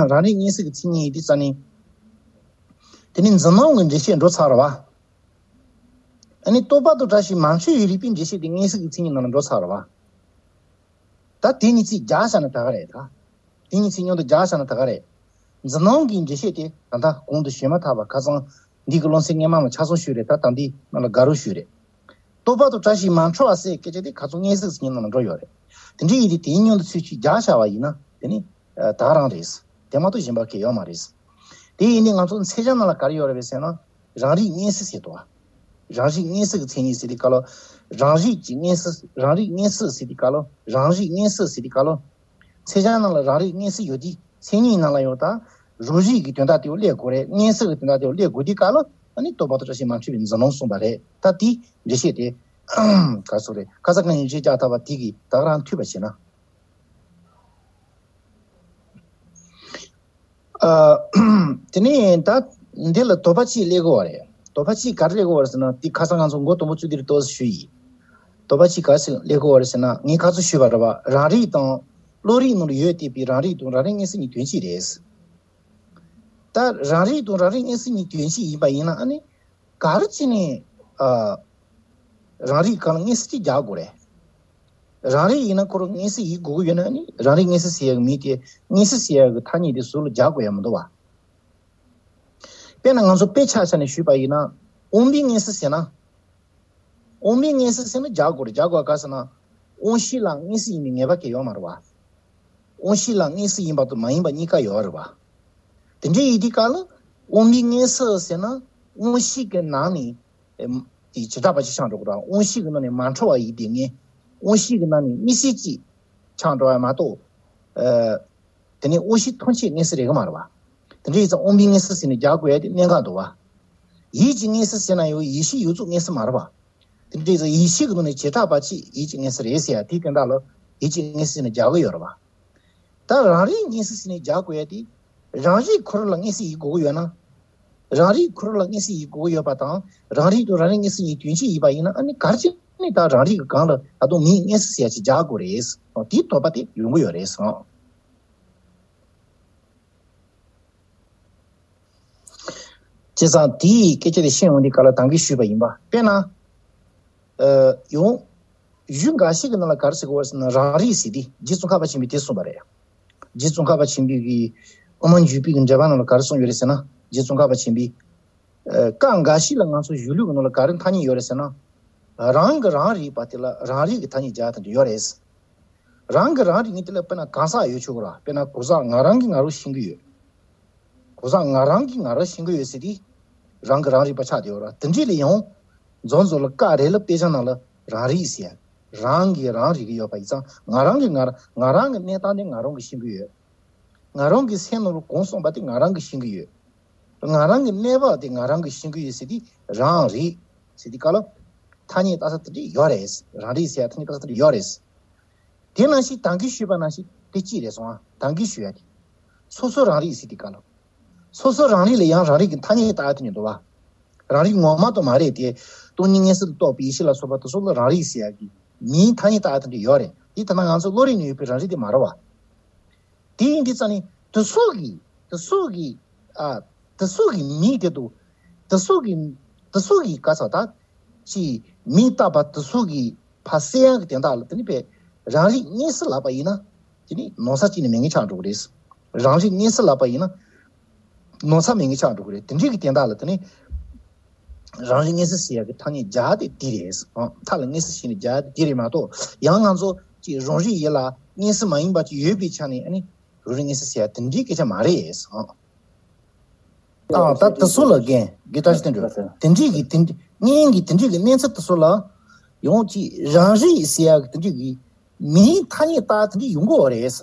རང་རིག་མངོན་སུམ་གྱི་མཚན་ཉིད་ཡིན་དུས་ཙ་ནས། དེ་ནི་འཛིན་རྣམ་གྱི་འགྲེལ་བཤད་འགྲོ་ཚར་བ། ཨ་ནི་རྟོག་པ་དང་བྲལ་ཞིང་མ་འཕྲོད་པའི་རིགས་པའི་འགྲེལ་བཤད་དེ་མངོན་སུམ་གྱི་མཚན་ཉིད་ནང་ལ་འགྲོ་ཚར་བ། ད་དེ་གཉིས་ཚིག་རྒྱག་བཞག་ན་ད་ག་རེད་ད། དེ་གཉིས་ཚིག་མཉམ་དུ་རྒྱག་བཞག་ན་ད་ག་རེད། འཛིན་རྣམ་གྱི་འགྲེལ་བཤད་དེ་ད་ལྟ་གོང་དུ་ཞུས་མ་ཐག་པ་ཁ་སང་འདི་གི་སློབ་ཚན་སྔོན་མ་མ་ཆ་ཚང་ཞུས་རེད། ད་ད་འདི་ནང་ལ་དགའ་རབ་ཞུས་རེད། རྟོག་པ་དང་བྲལ་ཞིང་མ་འཕྲོད་པ་ཟེར་སྐད་ཆ་དེ་ཁ་སང་མངོན་སུམ་གྱི་མཚན་ཉིད་ནང་ལ་འགྲོ་ཡོད་རེད། དེ་འདྲ་ཡིན་དུས་དེའི་མཉམ་དུ་ཚུལ་གཅིག་རྒྱག་བྱ་བ་ཡིན་ན་དེ་ནི་ད་ག་རང་རེད། དེ་མ་གཏོགས་གཞན་པ་གང་ཡང་ཡོད་མ་རེད། དེ་ཡིན་དུས་ང་ཚོ་མཚན་བྱང་ནང་ལ་ག་རེ་ཡོད་རེད་པས་ཟེར་ན། རང་རིག་མངོན་སུམ་ཟེར་དོ། རང་རིག་མངོན་སུམ་གྱི་མཚན་ཉིད་ཟེར་དུས་སྐབས་ལ། རང་རིག་གི་མངོན་སུམ། རང་རིག་མངོན་སུམ་ཟེར་དུས་སྐབས་ལ། རང་རིག་མངོན་སུམ་ཟེར་དུས་སྐབས་ལ། མཚན་བྱང་ནང་ལ་རང་རིག་མངོན་སུམ་ཡོད་དུས་མཚན་ཉིད་ནང་ལ་ཡང་ད་རང་རིག་གི་དོན་དག་དེ་སླེབས་དགོས་རེད། མངོན་སུམ་གྱི་དོན་དག་དེ་སླེབས་དགོས་དུས་སྐབས་ལ། ཨ་ནི་རྟོག་པ་དང་བྲལ་ཞིང་མ་འཕྲོད་པའི་འཛིན་རྣམ་གསུངས་པ་རེད། ད་དེ་འགྲེལ་བཤད་དེ་ག་ཚོད་རེད། ཁ་སང་ཁ་ཉིན་བརྗོད་བྱ་ཐར་པ་དེ་གི་ད་ག་རང་མཐུད་པ་བྱས་ན། ཨ། དེ་ནས་ད་འདི་ལ་དོགས་པ་གཅིག་སླེབས་ཀྱི་ཡོད་རེད། དོགས་པ་གཅིག་ག་རེ་སླེབས་ཀྱི་ཡོད་རེད་ཟེར་ན། དེ་ཁ་སང་ང་ཚོ་མགོ་དང་པོ་བཙུགས་དུས་ལ་ཏོག་ཙམ་ཞུས་ཡིན། དོགས་པ་གཅིག་ག་རེ་སླེབས་ཀྱི་ཡོད་རེད་ཟེར་ན། ངས་ཁ་སང་ཞུས་པ་རེད་པ། རང་རིག་དང་བློ་རིག་ནང་ལ་ཡོད་བསྡད་པའི་རང་རིག་དང་རང་རིག་མངོན་སུམ་གཉིས་དོན་གཅིག་རེད། ད་རང་རིག་དང་རང་རིག་མངོན་སུམ་གཉིས་དོན་གཅིག་ཡིན་པ་ཡིན་ན། ཨ་ནི་ག་རེ་བྱས་ནས་ཨ་རང་རིག་སྒང་ལ་མངོན་སུམ་གཅིག་རྒྱག་དགོས་རེད། རང་རིག་ཡིན་ན་ཁོ་རང་མངོན་སུམ་ཡིན་དགོས་ཀྱི་ཡོད་ན། ཨ་ནི་རང་རིག་མངོན་སུམ་ཟེར་ཡག་མི་དེ། མངོན་སུམ་ཟེར་ཡག་གི་ཐ་སྙད་དེ་ཟུར་ལ་རྒྱག་དགོས་ཡ་མི་འདུག་བ། དཔེར་ན་ང་ཚོ་དཔེ་ཆ་བཞག་ནས་ཞུས་པ་ཡིན་ན། དབང་པོའི་མངོན་སུམ་ཟེར་ན། དབང་པོའི་མངོན་སུམ་ཟེར་ན་རྒྱག་དགོས་རེད། རྒྱག་དགོས་ག་ཟེར་ན། དབང་ཤེས་ལ་མངོན་སུམ་ཡིན་པའི་ངེས་པ་གང་ཡང་ཡོད་མ་རེད་བ། དབང་ཤེས་ལ་མངོན་སུམ་ཡིན་པ་དང་མ་ཡིན་པ་གཉིས་ཀ་ཡོད་རེད་བ། དེ་འདྲ་ཡིན་དུས་སྐབས་ལ་དབང་པོའི་མངོན་སུམ་ཟེར་ན། དབང་ཤེས་ཀྱི་ནང་ནས་ཨེམ་དེ་བྱེ་བྲག་པ་གཅིག་ཆགས་འགྲོ་གི་རེད། དབང་ཤེས་ཀྱི་ནང་ནས་མ་འཕྲོ་བ་ཡིན་དེ་ངེས། དབང་ཤེས་ཀྱི་ནང་ནས་དམིགས་བསལ་གཅིག་ཆགས་འགྲོ་བ་མ་གཏོགས། ཨ། དེ་ནས་དབང་ཤེས་ཐམས་ཅད་མངོན་སུམ་རེད་གི་མ་རེད་བ། དེ་འདྲ་ཡིན་ཙང་དབང་པོའི་མངོན་སུམ་ཟེར་ནས་རྒྱག་དགོས་ཡ་དེ་གནད་འགག་འདུག་བ། ཡིད་ཀྱི་མངོན་སུམ་ཟེར་ན་ཡང་ཡིད་ཤེས་ཡོངས་རྫོགས་མངོན་སུམ་མ་རེད་བ། དེ་འདྲ་ཡིན་ཙང་ཡིད་ཤེས་ཀྱི་ནང་ནས་བྱེ་བྲག་པ་གཅིག་ཡིད་ཀྱི་མངོན་སུམ་རེད་ཟེར་ཡ་དེའི་དོན་དག་ལ་ཡིད་ཀྱི་མངོན་སུམ་ཟེར་ནས་རྒྱག་གི་ཡོད་རེད་བ། ད་རང་རིག་མངོན་སུམ་ཟེར་ནས་རྒྱག་དགོས་ཡ་དེ། རང་རིག་ཁོ་རང་ལ་མངོན་སུམ་ཡིན་དགོས་ཀྱི་ཡོད་ན། རང་རིག་ཁོ་རང་ལ་མངོན་སུམ་ཡིན་དགོས་ཀྱི་ཡོད་པ་དང་། རང་རིག་དང་རང་རིག་མངོན་སུམ་གཉིས་དོན་གཅིག་ཡིན་པ་ཡིན་ན། ཨ་ནི་ག་རེ་བྱས་ནས་ད་རང་རིག་གི་སྒང་ལ་ད་དུང་མིའི་མངོན་སུམ་ཟེར་ཡ་ཅིག་རྒྱག་དགོས་རེད། དེའི་དོགས་པ་དེ་ཡོང་གི་ཡོད་རེད་ཟེར། བྱས་ཙང་དེའི་སྐད་ཆ་དེ་བཤད་ཡོང་དུས་སྐབས་ལ་ད་གིན་ཞུས་པ་ཡིན་པ། དཔེར་ན། ཨ། ཡང་། གཞུང་འགའ་ཞིག་གི་ནང་ལ་ག་རེ་ཟེར་གྱི་ཡོད་རེད་ཟེར་ན། རང་རིག་ཟེར་དུས་རྗེ་ཙོང་ཁ་པ་ཆེན་པོས་དེ་གསུངས་པ་རེད། རྗེ་ཙོང་ཁ་པ་ཆེན་པོའི་གི་དབུ་མ་འཇུག་པའི་གི་འགྲེལ་པ་ནང་ལ་ག་རེ་གསུངས་ཡོད་རེད་ཟེར་ན། རྗེ་ཙོང་ཁ་པ་ཆེན་པོས། ཨ། སྐབས་འགའ་ཞིག་ལ་ང་ཚོ་གཞུང་ལུགས་ཀྱི་ནང་ལ་ག་རེ་ཐ་སྙད་ཡོད་རེད་ཟེར་ན། རང་གི་རང་རིག་པ་དེ་ལ་རང་རིག་གི་ཐ་སྙད་སྦྱར་ཐུབ་ཀྱི་ཡོད་རེད། རང་གི་རང་རིག་ངེས་དེ་ལ་དཔེར་ན་གང་ཟག་ཡོད་ཆོག་གི་ར། དཔེར་ན་གང་ཟག་ང་རང་གིས་ང་རང་ཤེས་ཀྱི་ཡོད། གང་ཟག་ང་རང་གིས་ང་རང་ཤེས་ཀྱི་ཡོད་ཟེར་དུས། རང་གི་རང་རིག་པ་ཆགས་བསྡད་ཡོད་ར། དེ་འདྲ་ལ་ཡང་། རྫོགས་རྫོགས་ལ་སྐབས་རེ་ལ་དཔེ་ཆ་ནང་ལ་རང་རིག་ཟེར། རང་གིས་རང་རིག་གི་ཡོད་པ་ཡིན་ཙང་། ང་རང་གིས་ང་རང་། ང་རང་གི་གནས་སྟངས་དེ་ང་རང་གིས་ཤེས་ཀྱི་ཡོད། ང་རང་གི་སེམས་ནང་ལ་གང་སོང་པ་དེ་ང་རང་གིས་ཤེས་ཀྱི་ཡོད། ང་རང་གི་གནས་བབ་དེ་ང་རང་གིས་ཤེས་ཀྱི་ཡོད་ཟེར་དུས། རང་རིག་ཟེར་དུས་སྐབས་ལ་ཐ་སྙད་བཏགས་ས་དེ་འདྲ་ཡོད་རེད། རང་རིག་ཟེར་ཡ་ཐ་སྙད་བཏགས་ས་དེ་འདྲ་ཡོད་རེད། དེ་ནང་བཞིན་ད་གིན་ཞུས་པ་ནང་བཞིན་དེ་གཅིག་རེད་སོང་ཨ། ད་གིན་ཞུས་ཡ་དེ། སོ་སོ་རང་རིག་ཟེར་དུས་སྐབས་ལ། སོ་སོ་རང་རིག་ལ་ཡང་རང་རིག་གི་ཐ་སྙད་བཏགས་ཐུབ་ནི་འདུག་བ། རང་རིག་ངོ་མ་དུ་མ་རེད་དེ། སྟོང་ཉིད་མངོན་སུམ་དུ་རྟོགས་པའི་ཡེ་ཤེས་ལ་སོགས་པ་དེ་ཚོ་ལ་རང་རིག་ཟེར་ཡ་གི་མིང་ཐ་སྙད་བཏགས་ཐུབ་ནི་ཡོད་རེད། དེ་ད་ལྟ་ང་ཚོ་བློ་རིག་ནང་ཡོད་པའི་རང་རིག་དེ་མ་རེད་བ། དེ་ཡིན་དུས་ཙང་ནི་དེ་ཚོ་གི། དེ་ཚོ་གི། ཨ། དེ་ཚོ་གི་མིང་དེ་དུ། དེ་ཚོ་གི། དེ་ཚོ་གི་ག་ས་ད། ཅི། མིང་བཏགས་པ་དེ་ཚོ་གི་ཕར་གསལ་ཡང་གི་དོན་དག་ལ་དེ་ནི་པས་རང་རིག་མངོན་སུམ་ལབ་པ་ཡིན་ན། དེ་ནི་ནོར་ས་གཅིག་ནི་མེད་མཁན་ཆགས་འགྲོ་གི་རེད། རང་རིག་གནས་ས་ལབ་པ་ཡིན་ན་ནོར་ས་མེད་མཁན་ཆགས་འགྲོ་གི་རེད། དེ་འདྲའི་གི་དོན་དག་ལ་དེ་ནི་རང་རིག་གནས་ས་ཟེར་ཡག་གི་ཐ་སྙད་སྦྱར་ཏེ་དེ་རེད། ཨང་། མཐའ་ལ་གནས་ས་ཞིག་ནི་སྦྱར་ཏེ་དེ་རེད་མ་གཏོགས། ཡང་ང་ཚོ་ཅིག་རང་རིག་ཡིན་ལ་གནས་ས་མ་ཡིན་པ་ཅིག་ཡོད་པའི་ཆ་ནས་ཨ་ནི་རང་རིག་གནས་ས་ཟེར་ཡག་དེ་འདྲའི་སྐད་ཆ་མ་རེད། ཨང་། ད་ད་དེ་ཚོ་ལ་རྒན་རྒན་བཀྲ་ཤིས་བསྟན་འགྲོ། དེ་འདྲའི་གི་དེ་འདྲའི་གནས་ས་དེ་ཚོ་ལ་ཡང་ཅིག་རང་རིག་ཟེར་ཡག་གི་དེ་འདྲའི་གི་མིང་ཐ་སྙད་བཏགས་དེ་འདྲའི་ཡོང་གི་ཡོད་རེད།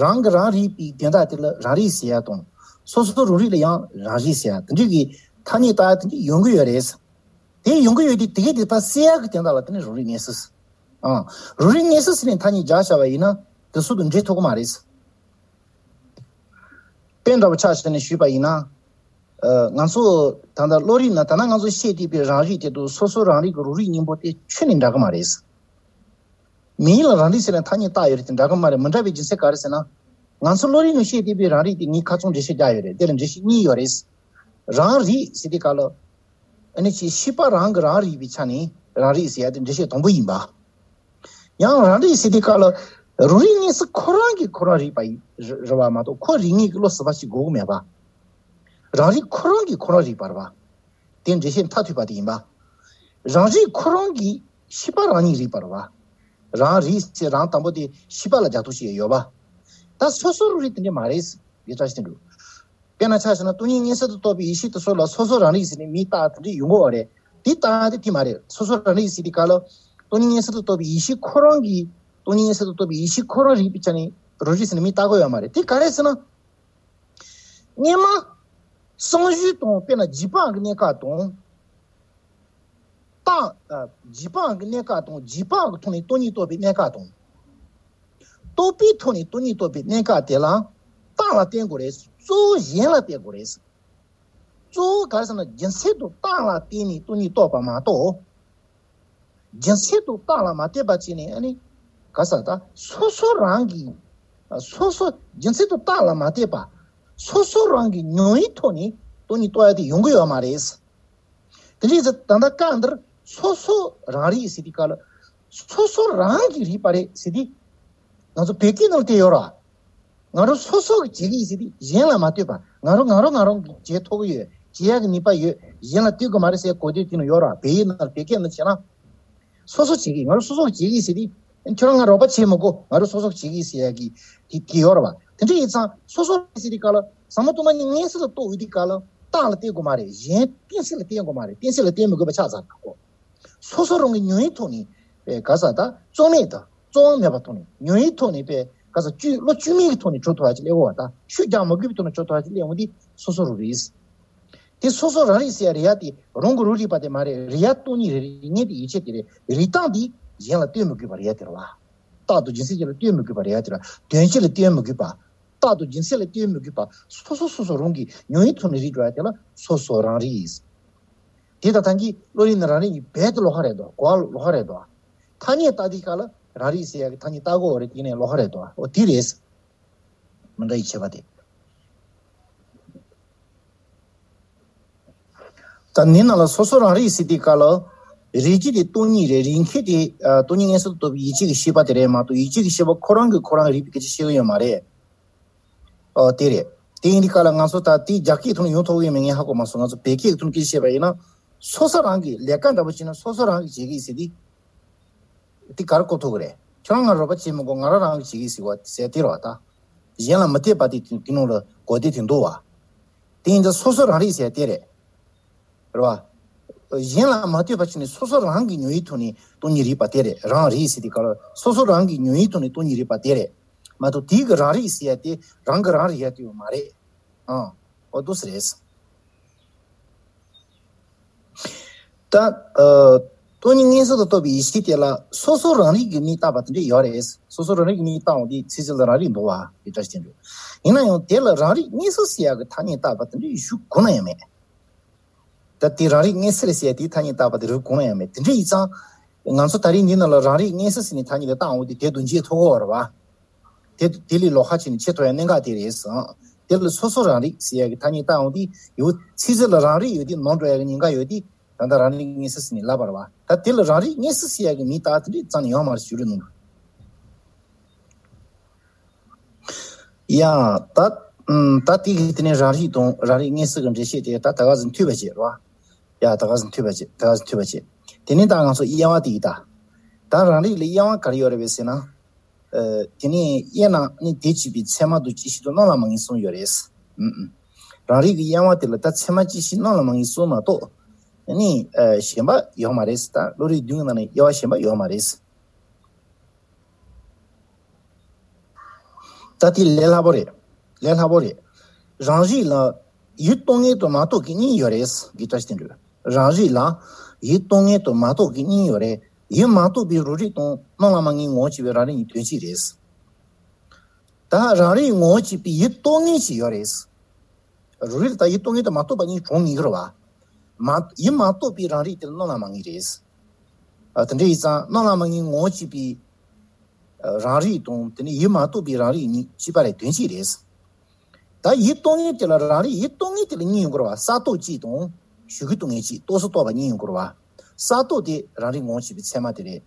རང་གི་རང་རིག་པའི་དོན་དག་དེ་ལ་རང་རིག་ཟེར་ཡག་དང་། སོ་སོ་རང་རིག་ལ་ཡང་རང་རིག་ཟེར་ཡག་དེ་འདྲའི་གི་ཐ་སྙད་བཏགས་དེ་འདྲའི་ཡོང་གི་ཡོད་རེད། དེ་ཡོང་གི་ཡོད་དེ་དེ་གའི་དེ་ད་ཟེར་ཡག་གི་དོན་དག་ལ་དེ་ནི་རང་རིག་གནས་ས། ཨང་། རང་རིག་གནས་ས་ཟེར་ནས་ཐ་སྙད་སྦྱར་བྱ་བ་ཡིན་ན་དེ་ཚོ་དང་འབྲེལ་ཐུབ་ཀྱི་མ་རེད། དཔེ་འདྲ་པོ་ཆ་བཞག་ནས་ཞུས་པ་ཡིན་ན། ཨ། ང་ཚོ་ད་ལྟ་བློ་རིག་ན་ད་ནང་ང་ཚོ་བཤད་བསྡད་པའི་རང་རིག་དེ་དང་སོ་སོ་རང་རིག་གི་རང་རིག་གཉིས་པོ་དེ་ཁྱོན་ནས་འདྲ་གི་མ་རེད། མིང་ལ་རང་རིག་ཟེར་ནས་ཐ་སྙད་བཏགས་ཡོད་རེད་དེ་འདྲ་གི་མ་རེད། མི་འདྲ་བའི་རྒྱུ་མཚན་ག་རེ་ཟེར་ན། ང་ཚོ་བློ་རིག་ནང་བཤད་བསྡད་པའི་རང་རིག་དེ་ངས་ཁ་ཚོན་འགྲེལ་བཤད་རྒྱག་ཡོད་རེད། དེ་ལ་འགྲེལ་བཤད་གཉིས་ཡོད་རེད། རང་རིག་ཟེར་དུས་སྐབས་ལ། ཨ་ནི་ཅིག་ཤེས་པ་རང་གིས་རང་རིག་པའི་ཆ་ནས་རང་རིག་ཟེར་ཡ་དེ་འགྲེལ་བཤད་དང་པོ་ཡིན་པ། ཡང་རང་རིག་ཟེར་དུས་སྐབས་ལ་རང་རིག་གནས་ས་ཁོ་རང་གིས་ཁོ་རང་རིག་པ་ཡིན་རེད་བ་མ་གཏོགས་ཁོ་རིག་མཁན་གྱི་བློ་གཟུ་བ་ཞིག་དགོས་ཀྱི་མེད་པ། རང་རིག་ཁོ་རང་གིས་ཁོ་རང་རིག་པ་རེད་བ། དེ་འགྲེལ་བཤད་མཐར་ཐུག་པ་དེ་ཡིན་པ། རང་རིག་ཁོ་རང་གིས་ཤེས་པ་རང་ཉིད་རིག་པ་རེད་བ། རང་རིག་ཟེར་རང་དང་པོ་དེ་ཤེས་པ་ལ་རྒྱག་ཐུབ་ཞིག་ཡོད་པ། ད་སོ་སོ་རང་རིག་དེ་འདྲ་མ་རེད། དེ་ལྟར་ཞིག་འདུག་དཔེར་ན་ཆ་བཞག་ན་སྟོང་ཉིད་མངོན་གསལ་དུ་རྟོགས་པའི་ཡེ་ཤེས་དེ་ཚོ་ལ་སོ་སོ་རང་རིག་ཟེར་ནས་མིང་བཏགས་དེ་འདྲ་ཡོང་གི་ཡོད་རེད། དེ་བཏགས་དེ་དེ་མ་རེད། སོ་སོ་རང་རིག་ཟེར་དུས་སྐབས་ལ་སྟོང་ཉིད་མངོན་གསལ་དུ་རྟོགས་པའི་ཡེ་ཤེས་ཁོ་རང་གིས་སྟོང་ཉིད་མངོན་གསལ་དུ་རྟོགས་པའི་ཡེ་ཤེས་ཁོ་རང་རིག་པའི་ཆ་ནས་རང་རིག་ཟེར་ནས་མིང་བཏགས་དགོས་ཡོད་མ་རེད། དེ་ག་རེ་ཟེར་ན། སྔོན་མ། སངས་རྒྱས་དང་དཔེར་ན་རྗེས་དཔག་གི་གནས་སྐབས་དང་། རྟགས། ཨ། རྗེས་དཔག་གི་གནས་སྐབས་དང་རྗེས་དཔག་གི་ཐོག་ནས་སྟོང་ཉིད་རྟོགས་པའི་གནས་སྐབས་དང་། རྟོག་པའི་ཐོག་ནས་སྟོང་ཉིད་རྟོགས་པའི་གནས་སྐབས་དེ་ལ་རྟགས་ལ་བརྟེན་དགོས་རེད། གཙོ་བོ་གཞན་ལ་བརྟེན་དགོས་རེད། གཙོ་བོ་ག་རེ་ཟེར་ན་རྒྱུ་མཚན་དང་རྟགས་ལ་བརྟེན་ནས་སྟོང་ཉིད་རྟོགས་པ་མ་གཏོགས། རྒྱུ་མཚན་དང་རྟགས་ལ་མ་བརྟེན་པ་བྱས་ནས་ཨ་ནི། ག་ས་ད་སོ་སོ་རང་གིས། སོ་སོ་རྒྱུ་མཚན་དང་རྟགས་ལ་མ་བརྟེན་པ། སོ་སོ་རང་གི་མྱོང་བའི་ཐོག་ནས་སྟོང་ཉིད་རྟོགས་ཡ་དེ་ཡོང་གི་ཡོད་མ་རེད། དེ་འདྲ་ཡིན་ཙང་ད་ལྟ་སྐབས་འདིར་སོ་སོ་རང་རིག་ཟེར་དུས་སྐབས་ལ། སོ་སོ་རང་གིས་རིག་པ་རེད་ཟེར་དུས། ང་ཚོ་བོད་སྐད་ནང་ལ་དེ་ཡོད་ར། ང་རང་སོ་སོ་གིས་བྱེད་ཀྱི་ཡིན་ཟེར་དུས་གཞན་ལ་མ་ལྟོས་པ། ང་རང་ང་རང་ང་རང་གིས་བྱེད་ཐུབ་ཀྱི་ཡོད། བྱེད་ཡག་གི་ནུས་པ་ཡོད། གཞན་ལ་ལྟོས་དགོས་མ་རེད་ཟེར་གོ་དོན་དེ་ནང་ཡོད་ར། བོད་ཡིག་ནང་ལ་བོད་སྐད་ནང་བྱས་ན། སོ་སོ་བྱེད་ཀྱི་ཡིན། ང་རང་སོ་སོ་གིས་བྱེད་ཀྱི་ཡིན་ཟེར་དུས། ཁྱོད་རང་ང་རོགས་པ་བྱེད་མི་དགོས། ང་རང་སོ་སོ་གིས་བྱེད་ཀྱི་ཡིན་ཟེར་ཡག་གི་དེ་དེ་ཡོད་ར་བ། དེ་འདྲ་ཡིན་ཙང་སོ་སོ་ཟེར་དུས་སྐབས་ལ་ཟབ་མོ་སྟོང་པ་ཉིད་མངོན་གསལ་དུ་རྟོགས་ཡོང་དུས་སྐབས་ལ་རྟགས་ལ་བརྟེན་དགོས་མ་རེད། གཞན་གཏན་ཚིགས་ལ་བརྟེན་དགོས་མ་རེད། གཏན་ཚིགས་ལ་བརྟེན་མི་དགོས་པ་ཆགས་ཚར་གོ། སོ་སོ་རང་གི་མྱོང་བའི་ཐོག་ནས་པའི་ག་ས་ད་རྩོད་མེད་དང་རྩོད་དབང་མེད་པའི་ཐོག་ནས་མྱོང་བའི་ཐོག་ནས་པའི་ག་ས་བཅོས་བློ་བཅོས་མིན་གྱི་ཐོག་ནས་བྱེད་ཐུབ་པ་ཅིག་སླེབས་ཡོང་བ་དང་ཤུགས་རྒྱག་མ་དགོས་པའི་ཐོག་ནས་བྱེད་ཐུབ་པ་ཅིག་སླེབས་ཡོང་དུས་སོ་སོ་རང་རིག་དེ་སོ་སོ་རང་རིག་ཟེར་ཡ་རེད་ཡ་དེ་རང་གི་རང་རིག་པ་དེ་མ་རེད། རེད་ཡ་སྟོང་ཉིད་རེད། རིག་མཁན་དེ་ཡིད་ཆེས་དེ་རེད། རིག་སྟངས་དེ་གཞན་ལ་ལྟོས་མི་དགོས་པ་རེད་ཡ་དེ་རེད་བ། རྟགས་དང་རྒྱུ་མཚན་གཅིག་ལ་ལྟོས་མི་དགོས་པ་རེད་ཡ་དེ་རེད། དོན་གཅིག་ལ་ལྟོས་མི་དགོས་པ། རྟགས་དང་རྒྱུ་མཚན་ལ་ལྟོས་མི་དགོས་པ། སོ་སོ་སོ་སོ་རང་གི་མྱོང་བའི་ཐོག་ནས་རིག་འགྲོ་ཡ་དེ་ལ་སོ་སོ་རང་རིག་དེ་དང་ཐང་གི་བློ་རིག་ནི་རང་རིག་གཉིས་རྦད་དེ་ལོགས་ཀ་རེད་དོ། གོ་བ་ལོགས་ཀ་རེད་དོ། ཐ་སྙད་བཏགས་དུས་སྐབས་ལ་རང་རིག་ཟེར་ཡ་གི་ཐ་སྙད་བཏགས་དགོས་རེད། དེ་ནས་ལོགས་ཀ་རེད་དོ། འོ་དེ་རེད། མི་འདྲ་ཡི་ཁྱད་པར་དེ། ད་ནི་ནང་ལ་སོ་སོ་རང་རིག་ཟེར་དུས་སྐབས་ལ། རིག་བྱེད་དེ་སྟོང་ཉིད་རེད། རིག་མཁན་དེ་ཨ་སྟོང་ཉིད་མངོན་གསལ་དུ་རྟོགས་པའི་ཡིད་ཆེས་ཀྱི་ཤེས་པ་དེ་རེད་མ་གཏོགས་ཡིད་ཆེས་ཀྱི་ཤེས་པ་ཁོ་རང་གིས་ཁོ་རང་རིག་པའི་སྐད་ཆ་བཤད་ཀྱི་ཡོད་མ་རེད། ཨོ་དེ་རེད། དེ་ཡིན་དུས་སྐབས་ལ་ང་ཚོ་ད་དེ་རྒྱ་སྐད་ཐོག་ནས་ཡོང་ཐུབ་ཀྱི་ཡོད་མེད་ངས་ཧ་གོ་མ་སོང་། ང་ཚོ་བོད་སྐད་ཐོག་ནས་སྐད་ཆ་བཤད་པ་ཡིན་ན། སོ་སོ་རང་གིས་ལས་ཀ་འདྲ་པོ་བྱས་ན་སོ་སོ་རང་གིས་བྱེད་ཀྱི་ཡིན་ཟེར་དུས། དེ་ག་རེ་གོ་ཐུབ་ཀྱི་རེད། ཁྱོད་རང་ང་རོགས་པ་བྱེད་མི་དགོས། ང་རང་རང་གིས་བྱེད་ཀྱི་ཡིན་ཟེར་བ་ཟེར་དེ་རེད་བ་ད། གཞན་ལ་མི་ལྟོས་པ་དེ་དེ་ནང་ལ་གོ་བདེ་དེ་འདུག་བ། དེ་ཡིན་ཙང་སོ་སོ་རང་རིག་ཟེར་དེ་རེད། རེད་བ། གཞན་ལ་མ་ལྟོས་པ་བྱས་ནས་སོ་སོ་རང་གི་མྱོང་བའི་ཐོག་ནས་སྟོང་ཉིད་རིག་པ་དེ་རེད། རང་རིག་ཟེར་དུས་སྐབས་ལ་སོ་སོ་རང་གི་མྱོང་བའི་ཐོག་ནས་སྟོང་ཉིད་རིག་པ་དེ་རེད། མ་གཏོགས་དེའི་གི་རང་རིག་ཟེར་ཡ་དེ་རང་གི་རང་རིག་ཡ་དེ་ཡོད་མ་རེད། ཨང་། འོ་འདུག་སེ་རེད། ད། ཨ། སྟོང་ཉིད་མངོན་གསལ་དུ་རྟོགས་པའི་ཡེ་ཤེས་དེ་ལ་སོ་སོ་རང་རིག་གི་མིང་བཏགས་པ་དེ་འདྲ་ཡོད་རེད། སོ་སོ་རང་རིག་གི་མིང་བཏགས་འོང་དུས་ཚིག་གཅིག་ལ་རང་རིག་འདུག་བ་དེ་འདྲ་ཞིག་འདུག་ཡིན་ན་ཡང་དེ་ལ་རང་རིག་མངོན་གསལ་ཟེར་ཡ་གི་ཐ་སྙད་བཏགས་པ་དེ་འདྲ་ཡེ་ཤུ་གོ་ན་ཡང་མེད། ད་དེ་རང་རིག་མངོན་གསལ་ཟེར་ཡ་དེའི་ཐ་སྙད་བཏགས་པ་དེ་རུ་གོ་ན་ཡང་མེད། དེ་འདྲ་ཡིན་ཙང་། ང་ཚོ་ད་རིང་འདི་ནང་ལ་རང་རིག་མངོན་གསལ་ཟེར་ནས་ཐ་སྙད་དེ་བཏགས་འོང་དུས་དེ་དང་འབྱེད་ཐུབ་ཀྱི་ཡོད་རེད་བ། དེ་དེ་ལས་ལོགས་ཀ་བྱས་ནས་བྱེད་ཐུབ་ཡ་གནད་འགག་དེ་རེད་ཟེར། དེ་ལ་སོ་སོ་རང་རིག་ཟེར་ཡ་གི་ཐ་སྙད་བཏགས་འོང་དུས་ཡོད་ཚིག་གཅིག་ལ་རང་རིག་ཡོད་དུས་ནོར་འགྲོ་ཡ་གི་ཉེན་ཁ་ཡོད་དུས་ད་ལྟ་རང་རིག་མངོན་གསལ་ཟེར་ནས་ལབ་པ་རེད་བ། ད་དེ་ལ་རང་རིག་མངོན་གསལ་ཟེར་ཡ་གི་མིང་བཏགས་དེ་འདྲ་རྩ་ནས་ཡོད་མ་རེད་ཞུ་རེད་ནོ། ཡ། ད་ཨམ། ད་དེ་གི་དེ་ནས་རང་རིག་དང་རང་རིག་མངོན་སུམ་གྱི་འགྲེལ་བཤད་དེ་ད་ད་ག་ཟིག་མཐུད་པ་བྱེད་རོ། ཡ། ད་ག་ཟིག་མཐུད་པ་བྱེད། ད་ག་ཟིག་མཐུད་པ་བྱེད། དེ་ནས་ད་ང་ཚོ་དབྱེ་བ་དེ་ཡིན་ད། ད་རང་རིག་ལ་དབྱེ་བ་ག་རེ་ཡོད་རེད་པས་ཟེར་ན། ཨ། དེ་ནས་དབྱེ་ན་ནི་དེ་གཅིག་པའི་ཚད་མ་དང་བཅད་ཤེས་དང་སྣང་ལ་མ་ངེས་གསུམ་ཡོད་རེད། ཨུམ་ཨུམ། རང་རིག་གི་དབྱེ་བ་དེ་ལ་ད་ཚད་མ་བཅད་ཤེས་སྣང་ལ་མ་ངེས་གསུམ་མ་གཏོགས་ནི། ཨ། གཞན་པ་ཡོད་མ་རེད། ད་བློ་རིག་བདུན་གྱི་ནང་ནས་དབྱེ་བ་གཞན་པ་ཡོད་མ་རེད། ད་དེ་ལས་སླ་པོ་རེད། ལས་སླ་པོ་རེད། རང་རིག་ལ་ཡུལ་རྟོག་ངེས་དང་མ་རྟོགས་ཀྱི་གཉིས་ཡོད་རེད། དགེ་བཀྲ་ཤིས་བསྟན་འགྲོ། རང་རིག་ལ་ཡུལ་རྟོག་ངེས་དང་མ་རྟོགས་ཀྱི་གཉིས་ཡོད་རེད། ཡུལ་མ་རྟོགས་པའི་རང་རིག་དང་སྣང་ལ་མ་ངེས་ངོ་བོ་གཅིག་པའི་རང་རིག་གཉིས་དོན་གཅིག་རེད། ད་རང་རིག་ངོ་བོ་གཅིག་པའི་ཡུལ་རྟོག་ངེས་ཤིག་ཡོད་རེད། རང་རིག་ལ་ད་ཡུལ་རྟོག་ངེས་དང་མ་རྟོགས་པ་གཉིས་གྲངས་ངེས་ཀྱི་རེད་བ། མ། ཡུལ་མ་རྟོགས་པའི་རང་རིག་དེ་ལ་སྣང་ལ་མ་ངེས་རེད། ཨ། དེ་འདྲ་ཡིན་ཙང་སྣང་ལ་མ་ངེས་ངོ་བོ་གཅིག་པའི་རང་རིག་དང་དེ་ནས་ཡུལ་མ་རྟོགས་པའི་རང་རིག་གཉིས་གཅིག་པ་རེད། དོན་གཅིག་རེད། ད་ཡུལ་རྟོག་ངེས་དེ་ལ་རང་རིག་ཡུལ་རྟོག་ངེས་དེ་ལ་གཉིས་ཡོང་གི་རེད་བ། གསར་རྟོག་གཅིག་དང་ཞིབ་རྒྱས་རྟོག་ངེས་གཅིག། རྟོགས་སུ་རྟོགས་པ་གཉིས་ཡོང་གི་རེད་བ། གསར་རྟོག་དེ་རང་རིག་ངོ་བོ་གཅིག་པའི་ཚད་མ་དེ་རེད།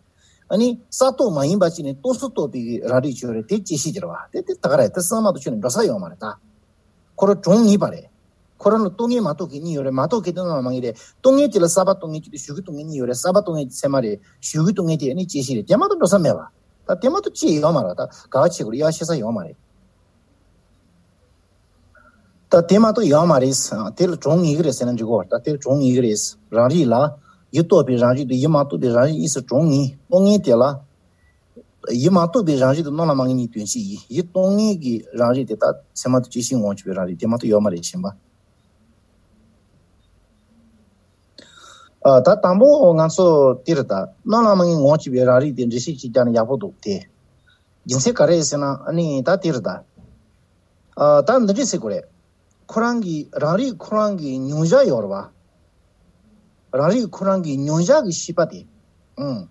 ཨ་ནི་གསར་རྟོག་མ་ཡིན་པ་གཅིག་ནི་རྟོགས་སུ་རྟོགས་པའི་རང་རིག་ཅིག་ཡོད་རེད། དེ་བཅད་ཤེས་དེ་རེད་བ། དེ་དེ་ད་ག་རེད། དེ་གསར་མ་གཏོགས་ཁྱོན་ནས་འགྲོ་ས་ཡོད་མ་རེད་ད། ཁོ་རང་གྲངས་ངེས་པ་རེད། ཁོ་རང་ལ་རྟོག་ངེས་མ་རྟོགས་ཀྱི་གཉིས་ཡོད་རེད། མ་རྟོགས་ཀྱི་དེ་སྣང་ལ་མ་ངེས་རེད། རྟོག་ངེས་དེ་ལ་གསར་པ་རྟོག་ངེས་གཅིག་དང་ཞིབ་རྒྱས་རྟོག་ངེས་གཉིས་ཡོད་རེད། གསར་པ་རྟོག་ངེས་དེ་ཚད་མ་རེད། ཞིབ་རྒྱས་རྟོག་ངེས་དེ་ཨ་ནི་བཅད་ཤེས་རེད། དེ་མ་གཏོགས་འགྲོ་ས་མེད་པ། ད་དེ་མ་གཏོགས་ཅི་ཡོད་མ་རེད། ད་ག་བ་བྱེད་དགོས་རེད། དབྱེ་བ་ཕྱེ་ས་ཡོད་མ་རེད། ད་དེ་མ་གཏོགས་ཡོད་མ་རེད། དེ་ལ་གྲངས་ངེས་ཀྱི་རེད་ཟེར་ན་འགྲིག་གོ། ད་དེ་ལ་གྲངས་ངེས་ཀྱི་རེད། རང་རིག་ལ་ཡུལ་རྟོགས་པའི་རང་རིག་དང་ཡུལ་མ་རྟོགས་པའི་རང་རིག་གཉིས་སུ་གྲངས་ངེས། རྟོག་ངེས་དེ་ལ། ཡུལ་མ་རྟོགས་པའི་རང་རིག་དང་སྣང་ལ་མ་ངེས་གཉིས་དོན་གཅིག་ཡིན། ཡུལ་རྟོག་ངེས་ཀྱི་རང་རིག་དེ་དག་ཚད་མ་དང་བཅད་ཤེས་ངོ་བོ་གཅིག་པའི་རང་རིག་དེ་མ་གཏོགས་ཡོད་མ་རེད། གཞན་པ། ཨ། ད་དང་པོ་ང་ཚོ་དེ་རེད་ད། སྣང་ལ་མ་ངེས་ངོ་བོ་གཅིག་པའི་རང་རིག་དེ་འགྲེལ་བཤད་ཅིག་རྒྱག་ན་ཡག་པོ་འདུག་དེ། རྒྱུ་མཚན་ག་རེ་ཟེར་ན་ཨ་ནི་ད་དེ་རེད་ད། ཨ། ད་འདི་འདྲས་ཟེར་དགོས་རེད། ཁོ་རང་གི་རང་རིག་ཁོ་རང་གི་མྱོང་བྱ་ཡོད་རེད་བ། རང་རིག་ཁོ་རང་གི་མྱོང་བྱ་གི་ཤེས་པ་དེ། ཨང་།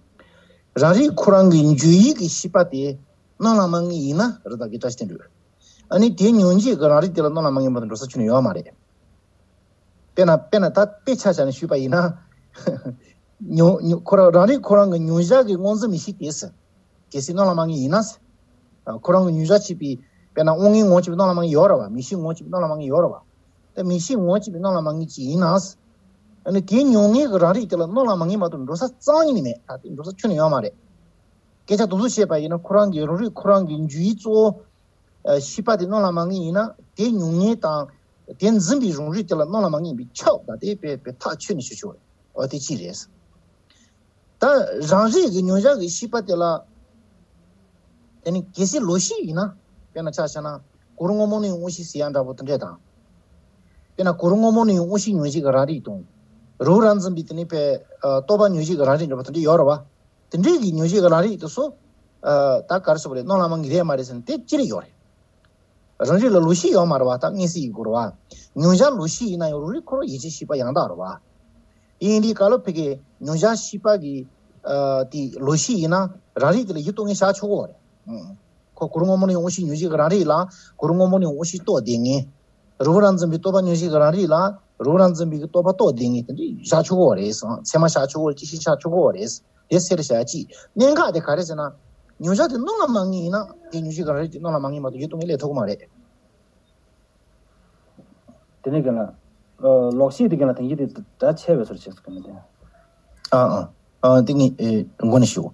རང་རིག་ཁོ་རང་གི་འཇུག་ཡུལ་གྱི་ཤེས་པ་དེ་སྣང་ལ་མ་ངེས་ཡིན་ན་རེད་ད། དགེ་བཀྲ་ཤིས་བསྟན་འགྲོ། ཨ་ནི་དེ་མྱོང་བྱེད་ཀྱི་རང་རིག་དེ་ལ་སྣང་ལ་མ་ངེས་པ་དང་འགྲོ་ས་ཁྱོན་ནས་ཡོད་མ་རེད། དཔེར་ན་དཔེར་ན་ད་དཔེ་ཆ་བཞག་ནས་ཞུས་པ་ཡིན་ན། མྱོང་མྱོང་ཁོ་རང་རང་རིག་ཁོ་རང་གི་མྱོང་བྱ་གི་སྔོ་འཛིན་མིག་ཤེས་དེ་ཟེར། གལ་སྲིད་སྣང་ལ་མ་ངེས་ཡིན་ན། ཁོ་རང་གི་མྱོང་བྱ་བྱེད་པའི་དཔེར་ན་དབང་མངོན་ངོ་བོ་གཅིག་པའི་སྣང་ལ་མ་ངེས་ཡོད་རེད་བ། མིག་ཤེས་ངོ་བོ་གཅིག་པའི་སྣང་ལ་མ་ངེས་ཡོད་རེད་བ། ད་མིག་ཤེས་ངོ་བོ་གཅིག་པའི་སྣང་ལ་མ་ངེས་ཅིག་ཡིན་ན། ཨ་ནི་དེའི་མྱོང་ངེས་ཀྱི་རང་རིག་དེ་ལ་སྣང་ལ་མ་ངེས་མ་གཏོགས་འགྲོ་ས་རྩ་བ་ཉིད་ནས་མེད། ད་དེ་འགྲོ་ས་ཁྱོན་ནས་ཡོད་མ་རེད། སྐད་ཆ་དུ་སུ་བཤད་པ་ཡིན་ན་ཁོ་རང་གི་རང་རིག་ཁོ་རང་གི་འཇུག་ཡུལ་གཙོ་བོ། ཨ། ཤེས་པ་དེ་སྣང་ལ་མ་ངེས་ཡིན་ན་དེ་མྱོང་ངེས་དང་། དེ་འཛིན་པའི་རང་རིག་དེ་ལ་སྣང་ལ་མ་ངེས་པའི་ཁྱབ་ད་དེ་དཔེ་དཔེ་ཐག་ཆོད་ནས་ཞུ་ཆོག་རེད། འོ་དེ་གཅིག་རེད། ད་རང་རིག་གི་མྱོང་བྱ་གི་ཤེས་པ་དེ་ལ། དེ་ནི་གལ་སྲིད་ལོག་ཤེས་ཡིན་ན། དཔེར་ན་ཆ་བཞག་ན་གོ་རིམ་སྔོན་མ་ནས་དབང་ཤེས་ཟེར་ཡ་འདྲ་པོ་དེ་འདྲས་དང་། དཔེར་ན་གོ་རིམ་སྔོན་མ་ནས་དབང་ཤེས་མྱོང་བྱེད་ཀྱི་རང་རིག་དང་། རང་རང་འཛིན་པའི་དེ་ནི་དཔེ། ཨ། རྟོག་པ་མྱོང་བྱེད་ཀྱི་རང་རིག་འདྲ་པོ་དེ་འདྲས་ཡོད་རེད་བ། དེ་འདྲས་ཀྱི་མྱོང་བྱེད་ཀྱི་རང་རིག་དེ་ཚོ། ཨ། ད་ག་རེ་ཟེར་དགོས་རེད། སྣང་ལ་མ་ངེས་རེད་མ་རེད་ཟེར་ན་དེ་ཅི་རིགས་ཡོད་རེད། རང་རིག་ལ་ལོག་ཤེས་ཡོད་མ་རེད་བ། ད་མངོན་གསལ་ཡིན་དགོས་རེད་བ། མྱོང་བྱ་ལོག་ཤེས་ཡིན་ན་ཡང་རང་རིག་ཁོ་རང་ཡིད་ཆེས་ཤེས་པ་ཡང་དག་རེད་བ། ཡིན་དུས་ག་ལ་ཕ་གི་མྱོང་བྱ་ཤེས་པ་གི། ཨ། དེ་ལོག་ཤེས་ཡིན་ན་རང་རིག་དེ་ལ་ཡུལ་རྟོག་ངེས་བཞག་ཆོག་གི་རེད། ཨང་། ཁོ་གོ་རིམ་སྔོན་མ་ནས་དབང་ཤེས་མྱོང་བྱེད་ཀྱི་རང་རིག་ལ། གོ་རིམ་སྔོན་མ་ནས་དབང་ཤེས་རྟོགས་བསྡད་མཁན། རང་རང་འཛིན་པའི་རྟོག་པ་མྱོང་བྱེད་ཀྱི་རང་རིག་ལ། རང་རང་འཛིན་པའི་རྟོག་པ་རྟོགས་བསྡད་མཁན་དེ་འདྲ་བཞག་ཆོག་གི་རེད་ཟེར། ཚད་མ་བཞག་ཆོག་གི་རེད། བཅད་ཤེས་བཞག་ཆོག་གི་རེད། དེ་སེལ་བྱ་གཅིག། གནད་འགག་དེ་ག་རེ་ཟེར་ན། མྱོང་བྱ་དེ་སྣང་ལ་མ་ངེས་ཡིན་ན་དེ་མྱོང་བྱེད་ཀྱི་རང་རིག་དེ་སྣང་ལ་མ་ངེས་མ་གཏོགས་ཡུལ་རྟོག་ངེས་སླེབས་ཐུབ་ཀྱི་མ་རེད། དེ་ནས་གན་ལ། ཨ། ལོག་ཤེས་དེ་གན་ལ་དེང་གི་དེ་ད་ཆད་པའི་སོར་ཆེ་ཟེར་གི་མི་དེ། ཨ་ཨ་ཨ། དེ་ངས་ཨེ་མགོ་ནས་ཞུ།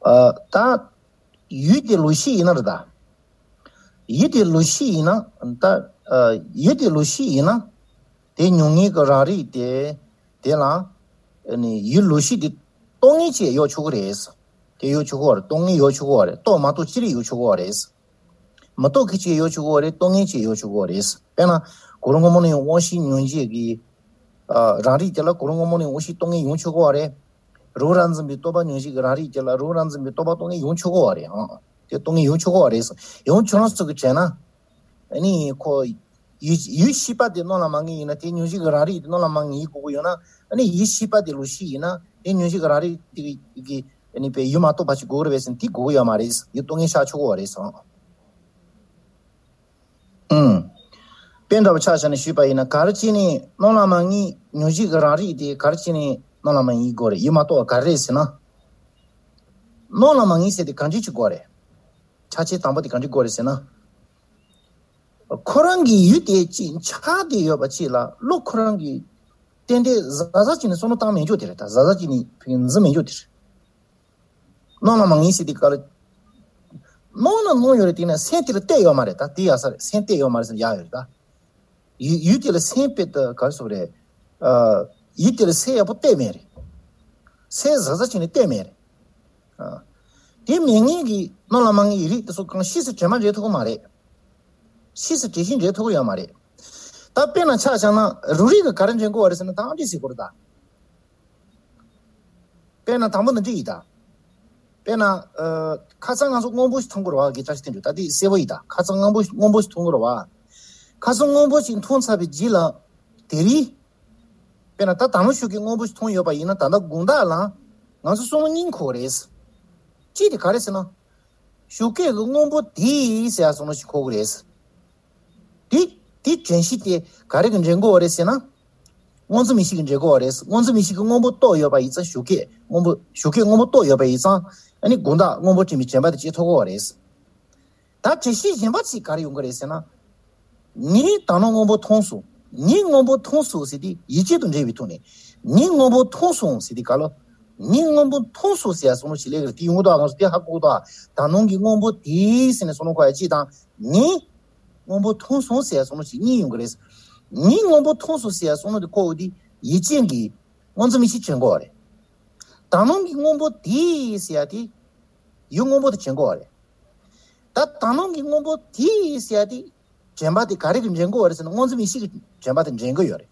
ཨ། ད་ཡུལ་དེ་ལོག་ཤེས་ཡིན་ན་རེད་ད། ཡུལ་དེ་ལོག་ཤེས་ཡིན་ན་ད། ཨ། ཡུལ་དེ་ལོག་ཤེས་ཡིན་ན། དེ་མྱོང་ངེས་ཀྱི་རང་རིག་དེ། དེ་ལ། ཨ་ནི་ཡུལ་ལོག་ཤེས་དེ་རྟོག་ངེས་ཅིག་ཡོད་ཆོག་གི་རེད། དེ་ཡོད་ཆོག་གི་རེད། རྟོག་ངེས་ཡོད་ཆོག་གི་རེད། རྟོགས་མ་རྟོགས་ཅི་རིགས་ཡོད་ཆོག་གི་རེད། མ་རྟོགས་མཁན་ཅིག་ཡོད་ཆོག་གི་རེད། རྟོགས་མཁན་ཅིག་ཡོད་ཆོག་གི་རེད། དཔེར་ན་གོ་རིམ་སྔོན་མ་ནས་དབང་ཤེས་མྱོང་བྱེད་ཀྱི། ཨ། རང་རིག་དེ་ལ་གོ་རིམ་སྔོན་མ་ནས་དབང་ཤེས་རྟོགས་མཁན་ཡོང་ཆོག་གི་རེད། རང་རང་འཛིན་པའི་རྟོག་པ་མྱོང་བྱེད་ཀྱི་རང་རིག་དེ་ལ་རང་རང་འཛིན་པའི་རྟོག་པ་རྟོགས་མཁན་ཡོང་ཆོག་གི་རེད། ཨང་། དེ་རྟོགས་མཁན་ཡོང་ཆོག་གི་རེད། ཡོང་ཆོག་ན་སུ་གི་དྲན་ན། ཨ་ནི་ཁོ། ཡུལ་ཡུལ་ཤེས་པ་དེ་སྣང་ལ་མ་ངེས་ཡིན་ན་དེ་མྱོང་བྱེད་ཀྱི་རང་རིག་དེ་སྣང་ལ་མ་ངེས་དགོས་ཀྱི་ཡོད་ན། ཨ་ནི་ཡུལ་ཤེས་པ་དེ་ལོག་ཤེས་ཡིན་ན་དེ་མྱོང་བྱེད་ཀྱི་རང་རིག་དེ་གི་ཨ་ནི་དཔེ་ཡུལ་མ་རྟོགས་པ་ཞིག་དགོས་རེད་པས་ཟེར་ན་དེ་དགོས་ཀྱི་ཡོད་མ་རེད། ཡུལ་རྟོགས་ངེས་བཞག་ཆོག་གི་རེད་ཟེར། ཨང་། དཔེ་འདྲ་པོ་ཆ་བཞག་ནས་ཞུས་པ་ཡིན་ན་ག་རེ་བྱས་ནས་སྣང་ལ་མ་ངེས་མྱོང་བྱེད་ཀྱི་རང་རིག་དེ་ག་རེ་བྱས་ནས་སྣང་ལ་མ་ངེས་དགོས་རེད། ཡུལ་མ་རྟོགས་པ་ག་རེ་རེད་ཟེར་ན། སྣང་ལ་མ་ངེས་ཟེར་དེ་གང་འདྲ་ཅིག་དགོས་རེད། ཆ་ཆེ་དང་པོ་དེ་གང་འདྲ་དགོས་རེད་ཟེར་ན། ཁོ་རང་གི་ཡུལ་དེ་ཅིག་ཆགས་བསྡད་ཡོད་པ་ཅིག་ལ་བློ་ཁོ་རང་གིས་ཏན་ཏན་གཟབ་གཟབ་བྱས་ནས་བསམ་བློ་བཏང་མེད་འཇོག་དེ་རེད། ད་གཟབ་གཟབ་བྱས་ནས་ཕན་འཛིན་མེད་འཇོག་དེ་རེད། སྣང་ལ་མ་ངེས་ཟེར་དེ་ག་ལ། སྣང་ན་སྣང་ཡོད་རེད། དེ་ན་སེམས་དེ་ལ་གཏད་ཡོད་མ་རེད། ད་དེ་ཡག་ས་རེད། སེམས་གཏད་ཡོད་མ་རེད་ཟེར་ཡག་ཡོད་རེད་ད། ཡུལ་ཡུལ་དེ་ལ་སེམས་དཔེ་ད་ག་རེ་ཟེར་རེད། ཨ། ཡུལ་དེ་ལ་སེམས་ཡག་པོ་གཏད་མེད་རེད། སེམས་གཟབ་གཟབ་བྱས་ནས་གཏད་མེད་རེད། ཨ། དེ་མེད་མཁན་གྱི་སྣང་ལ་མ་ངེས་ཡི་རིགས་དེ་ཚོ་གང་ཤེས་སུ་དྲན་པ་འདྲེན་ཐུབ་ཀྱི་མ་རེད། ཤེས་སུ་དྲན་ཤེས་འདྲེན་ཐུབ་ཀྱི་ཡོད་མ་རེད། ད་དཔེར་ན་ཆ་བཞག་ན་རུ་རིགས་ཀྱི་ག་རེ་འདྲེན་དགོས་པ་རེད་ཟེར་ན་དང་འདྲི་ཟེར་དགོས་རེད་ད། དཔེར་ན་དང་པོ་ནི་འདྲི་ཡི་ད། དཔེར་ན། ཨ། ཁ་སང་ང་ཚོ་སྔོན་པོ་ཞིག་མཐོང་གི་རེད་བ། གི་ཅག་ཞིག་དེ་འདྲ་ད་དེ་གསལ་པོ་ཡི་ད། ཁ་སང་སྔོན་པོ་སྔོན་པོ་ཞིག་མཐོང་གི་རེད་བ། ཁ་སང་སྔོན་པོ་ཞིག་མཐོང་ཚར་བའི་རྗེས་ལ། དེ་རིང་། དཔེར་ན་ད་ད་ལོ་ཤུགས་ཀྱི་སྔོན་པོ་ཞིག་མཐོང་ཡོད་པ་ཡིན་ན། ད་ལྟ་དགོང་དག་ལ་ང་ཚོ་བསམ་བློ་གཉིས་འཁོར་རེད། གཅིག་དེ་ག་རེ་ཟེར་ན། ཤུགས་ཀྱི་སྔོན་པོ་དེ་ཟེར་ཡ་བསམ་བློ་ཞིག་འཁོར་གི་རེད། དེ་དེ་དྲན་ཤེས་དེ་ག་རེ་གི་འདྲེན་དགོས་པ་རེད་ཟེར་ན། སྔོ་འཛིན་མིག་ཤེས་ཀྱི་འདྲེན་དགོས་པ་རེད། སྔོ་འཛིན་མིག་ཤེས་ཀྱི་སྔོན་པོ་རྟོགས་ཡོད་པ་ཡིན་ཙང་ཤུགས་ཀྱི་སྔོན་པོ་ཤུགས་ཀྱི་སྔོན་པོ་རྟོགས་ཡོད་པ་ཡིན་ཙང་། ཨ་ནི་དགོང་དག་སྔོན་པོ་དྲན་པའི་དྲན་པ་དེ་སྐྱེ་ཐུབ་ཀྱི་ཡོད་རེད། ད་དྲན་ཤེས་གཞན་པ་ཅིག་ག་རེ་ཡོང་གི་རེད་ཟེར་ན། ངས་ད་ནངས་སྔོན་པོ་མཐོང་སོང་། ངས་སྔོན་པོ་མཐོང་སོང་ཟེར་དེ་ཡིད་ཆེས་དང་འབྲེལ་བའི་ཐོག་ནས། ངས་སྔོན་པོ་མཐོང་སོང་ཟེར་དེ་ག་ལ། ངས་སྔོན་པོ་མཐོང་སོང་ཟེར་ཡ་བསམ་བློ་ཞིག་སླེབས་ཀྱི་རེད། དེ་ཡོང་གི་འདུག་ང་ཚོ་དེ་ཧ་གོ་གི་འདུག་ད་ནངས་ཀྱི་སྔོན་པོ་དེ་ཟེར་ནས་བསམ་བློ་འཁོར་ཡ་གཅིག་དང་། ངས་སྔོན་པོ་མཐོང་སོང་ཟེར་ཡ་བསམ་བློ་ཞིག་གཉིས་ཡོང་གི་རེད། ངས་སྔོན་པོ་མཐོང་སོང་ཟེར་ཡ་བསམ་བློ་དེ་འཁོར་བ་དེ་ཡིད་ཆེས་ཀྱི་སྔོ་འཛིན་མིག་ཤེས་དྲན་དགོས་པ་རེད། ད་ནངས་ཀྱི་སྔོན་པོ་དེ་ཟེར་ཡ་དེ་ཡུལ་སྔོན་པོ་དེ་དྲན་དགོས་པ་རེད། ད་ད་ནངས་ཀྱི་སྔོན་པོ་དེ་ཟེར་ཡ་དེ་དྲན་པ་དེ་ག་རེ་གི་འདྲེན་དགོས་པ་རེད་ཟེར་ན། སྔོ་འཛིན་མིག་ཤེས་ཀྱི་དྲན་པ་དེ་འདྲེན་དགོས་ཡོད་རེད།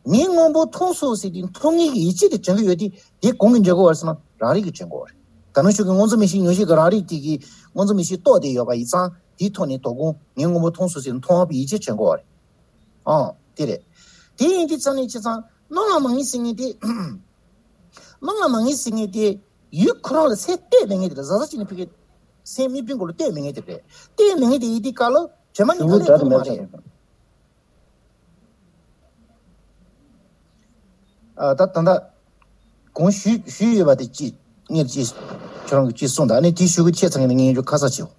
ངས་སྔོན་པོ་མཐོང་སོང་ཟེར་དེ་མཐོང་མཁན་གྱི་ཡིད་ཆེས་དེ་དྲན་གྱི་ཡོད་དེ། དེ་གང་གིས་འདྲེན་དགོས་པ་རེད་ཟེར་ན། རང་རིག་གིས་དྲན་དགོས་པ་རེད། ད་ནངས་ཤུགས་ཀྱི་སྔོ་འཛིན་མིག་ཤེས་མྱོང་བྱེད་ཀྱི་རང་རིག་དེ་གིས་སྔོ་འཛིན་མིག་ཤེས་རྟོགས་བསྡད་ཡོད་པ་ཡིན་ཙང་། དེའི་ཐོག་ནས་དོ་དགོང་ངས་སྔོན་པོ་མཐོང་སོང་ཟེར་མཐོང་བ་པའི་ཡིད་ཆེས་དྲན་དགོས་པ་རེད། ཨང་། དེ་རེད། དེ་ཡིན་དུས་ཙང་ནས་བྱས་ཙང་སྣང་ལ་མ་ངེས་ཟེར་མཁན་དེ། སྣང་ལ་མ་ངེས་ཟེར་མཁན་དེ་ཡུལ་ཁོ་རང་ལ་སེམས་གཏད་མེད་མཁན་དེ་རེད། གཟབ་གཟབ་བྱས་ནས་ཕ་གི་སེམས་དམིགས་འབེན་སྐོར་ལ་གཏད་མེད་མཁན་དེ་རེད། གཏད་མེད་མཁན་དེ་ཡིན་དུས་སྐབས་ལ་དྲན་པ་གཉིས་ཀ་སླེབས་ཐུབ་ཀྱི་མ་རེད། ཨ། ད་ད་ལྟ་གོང་ཞུས་ཞུས་ཡོད་པ་དེ་ཅི་ངས་ཅི་ཁྱོད་རང་གིས་ཅི་གསུངས་དང་། ཨ་ནི་དེའི་ཤུགས་ཀྱིས་ཁྱེད་ཚང་གི་ནས་ངས་ཡོད་ཁ་གསལ་བྱེད།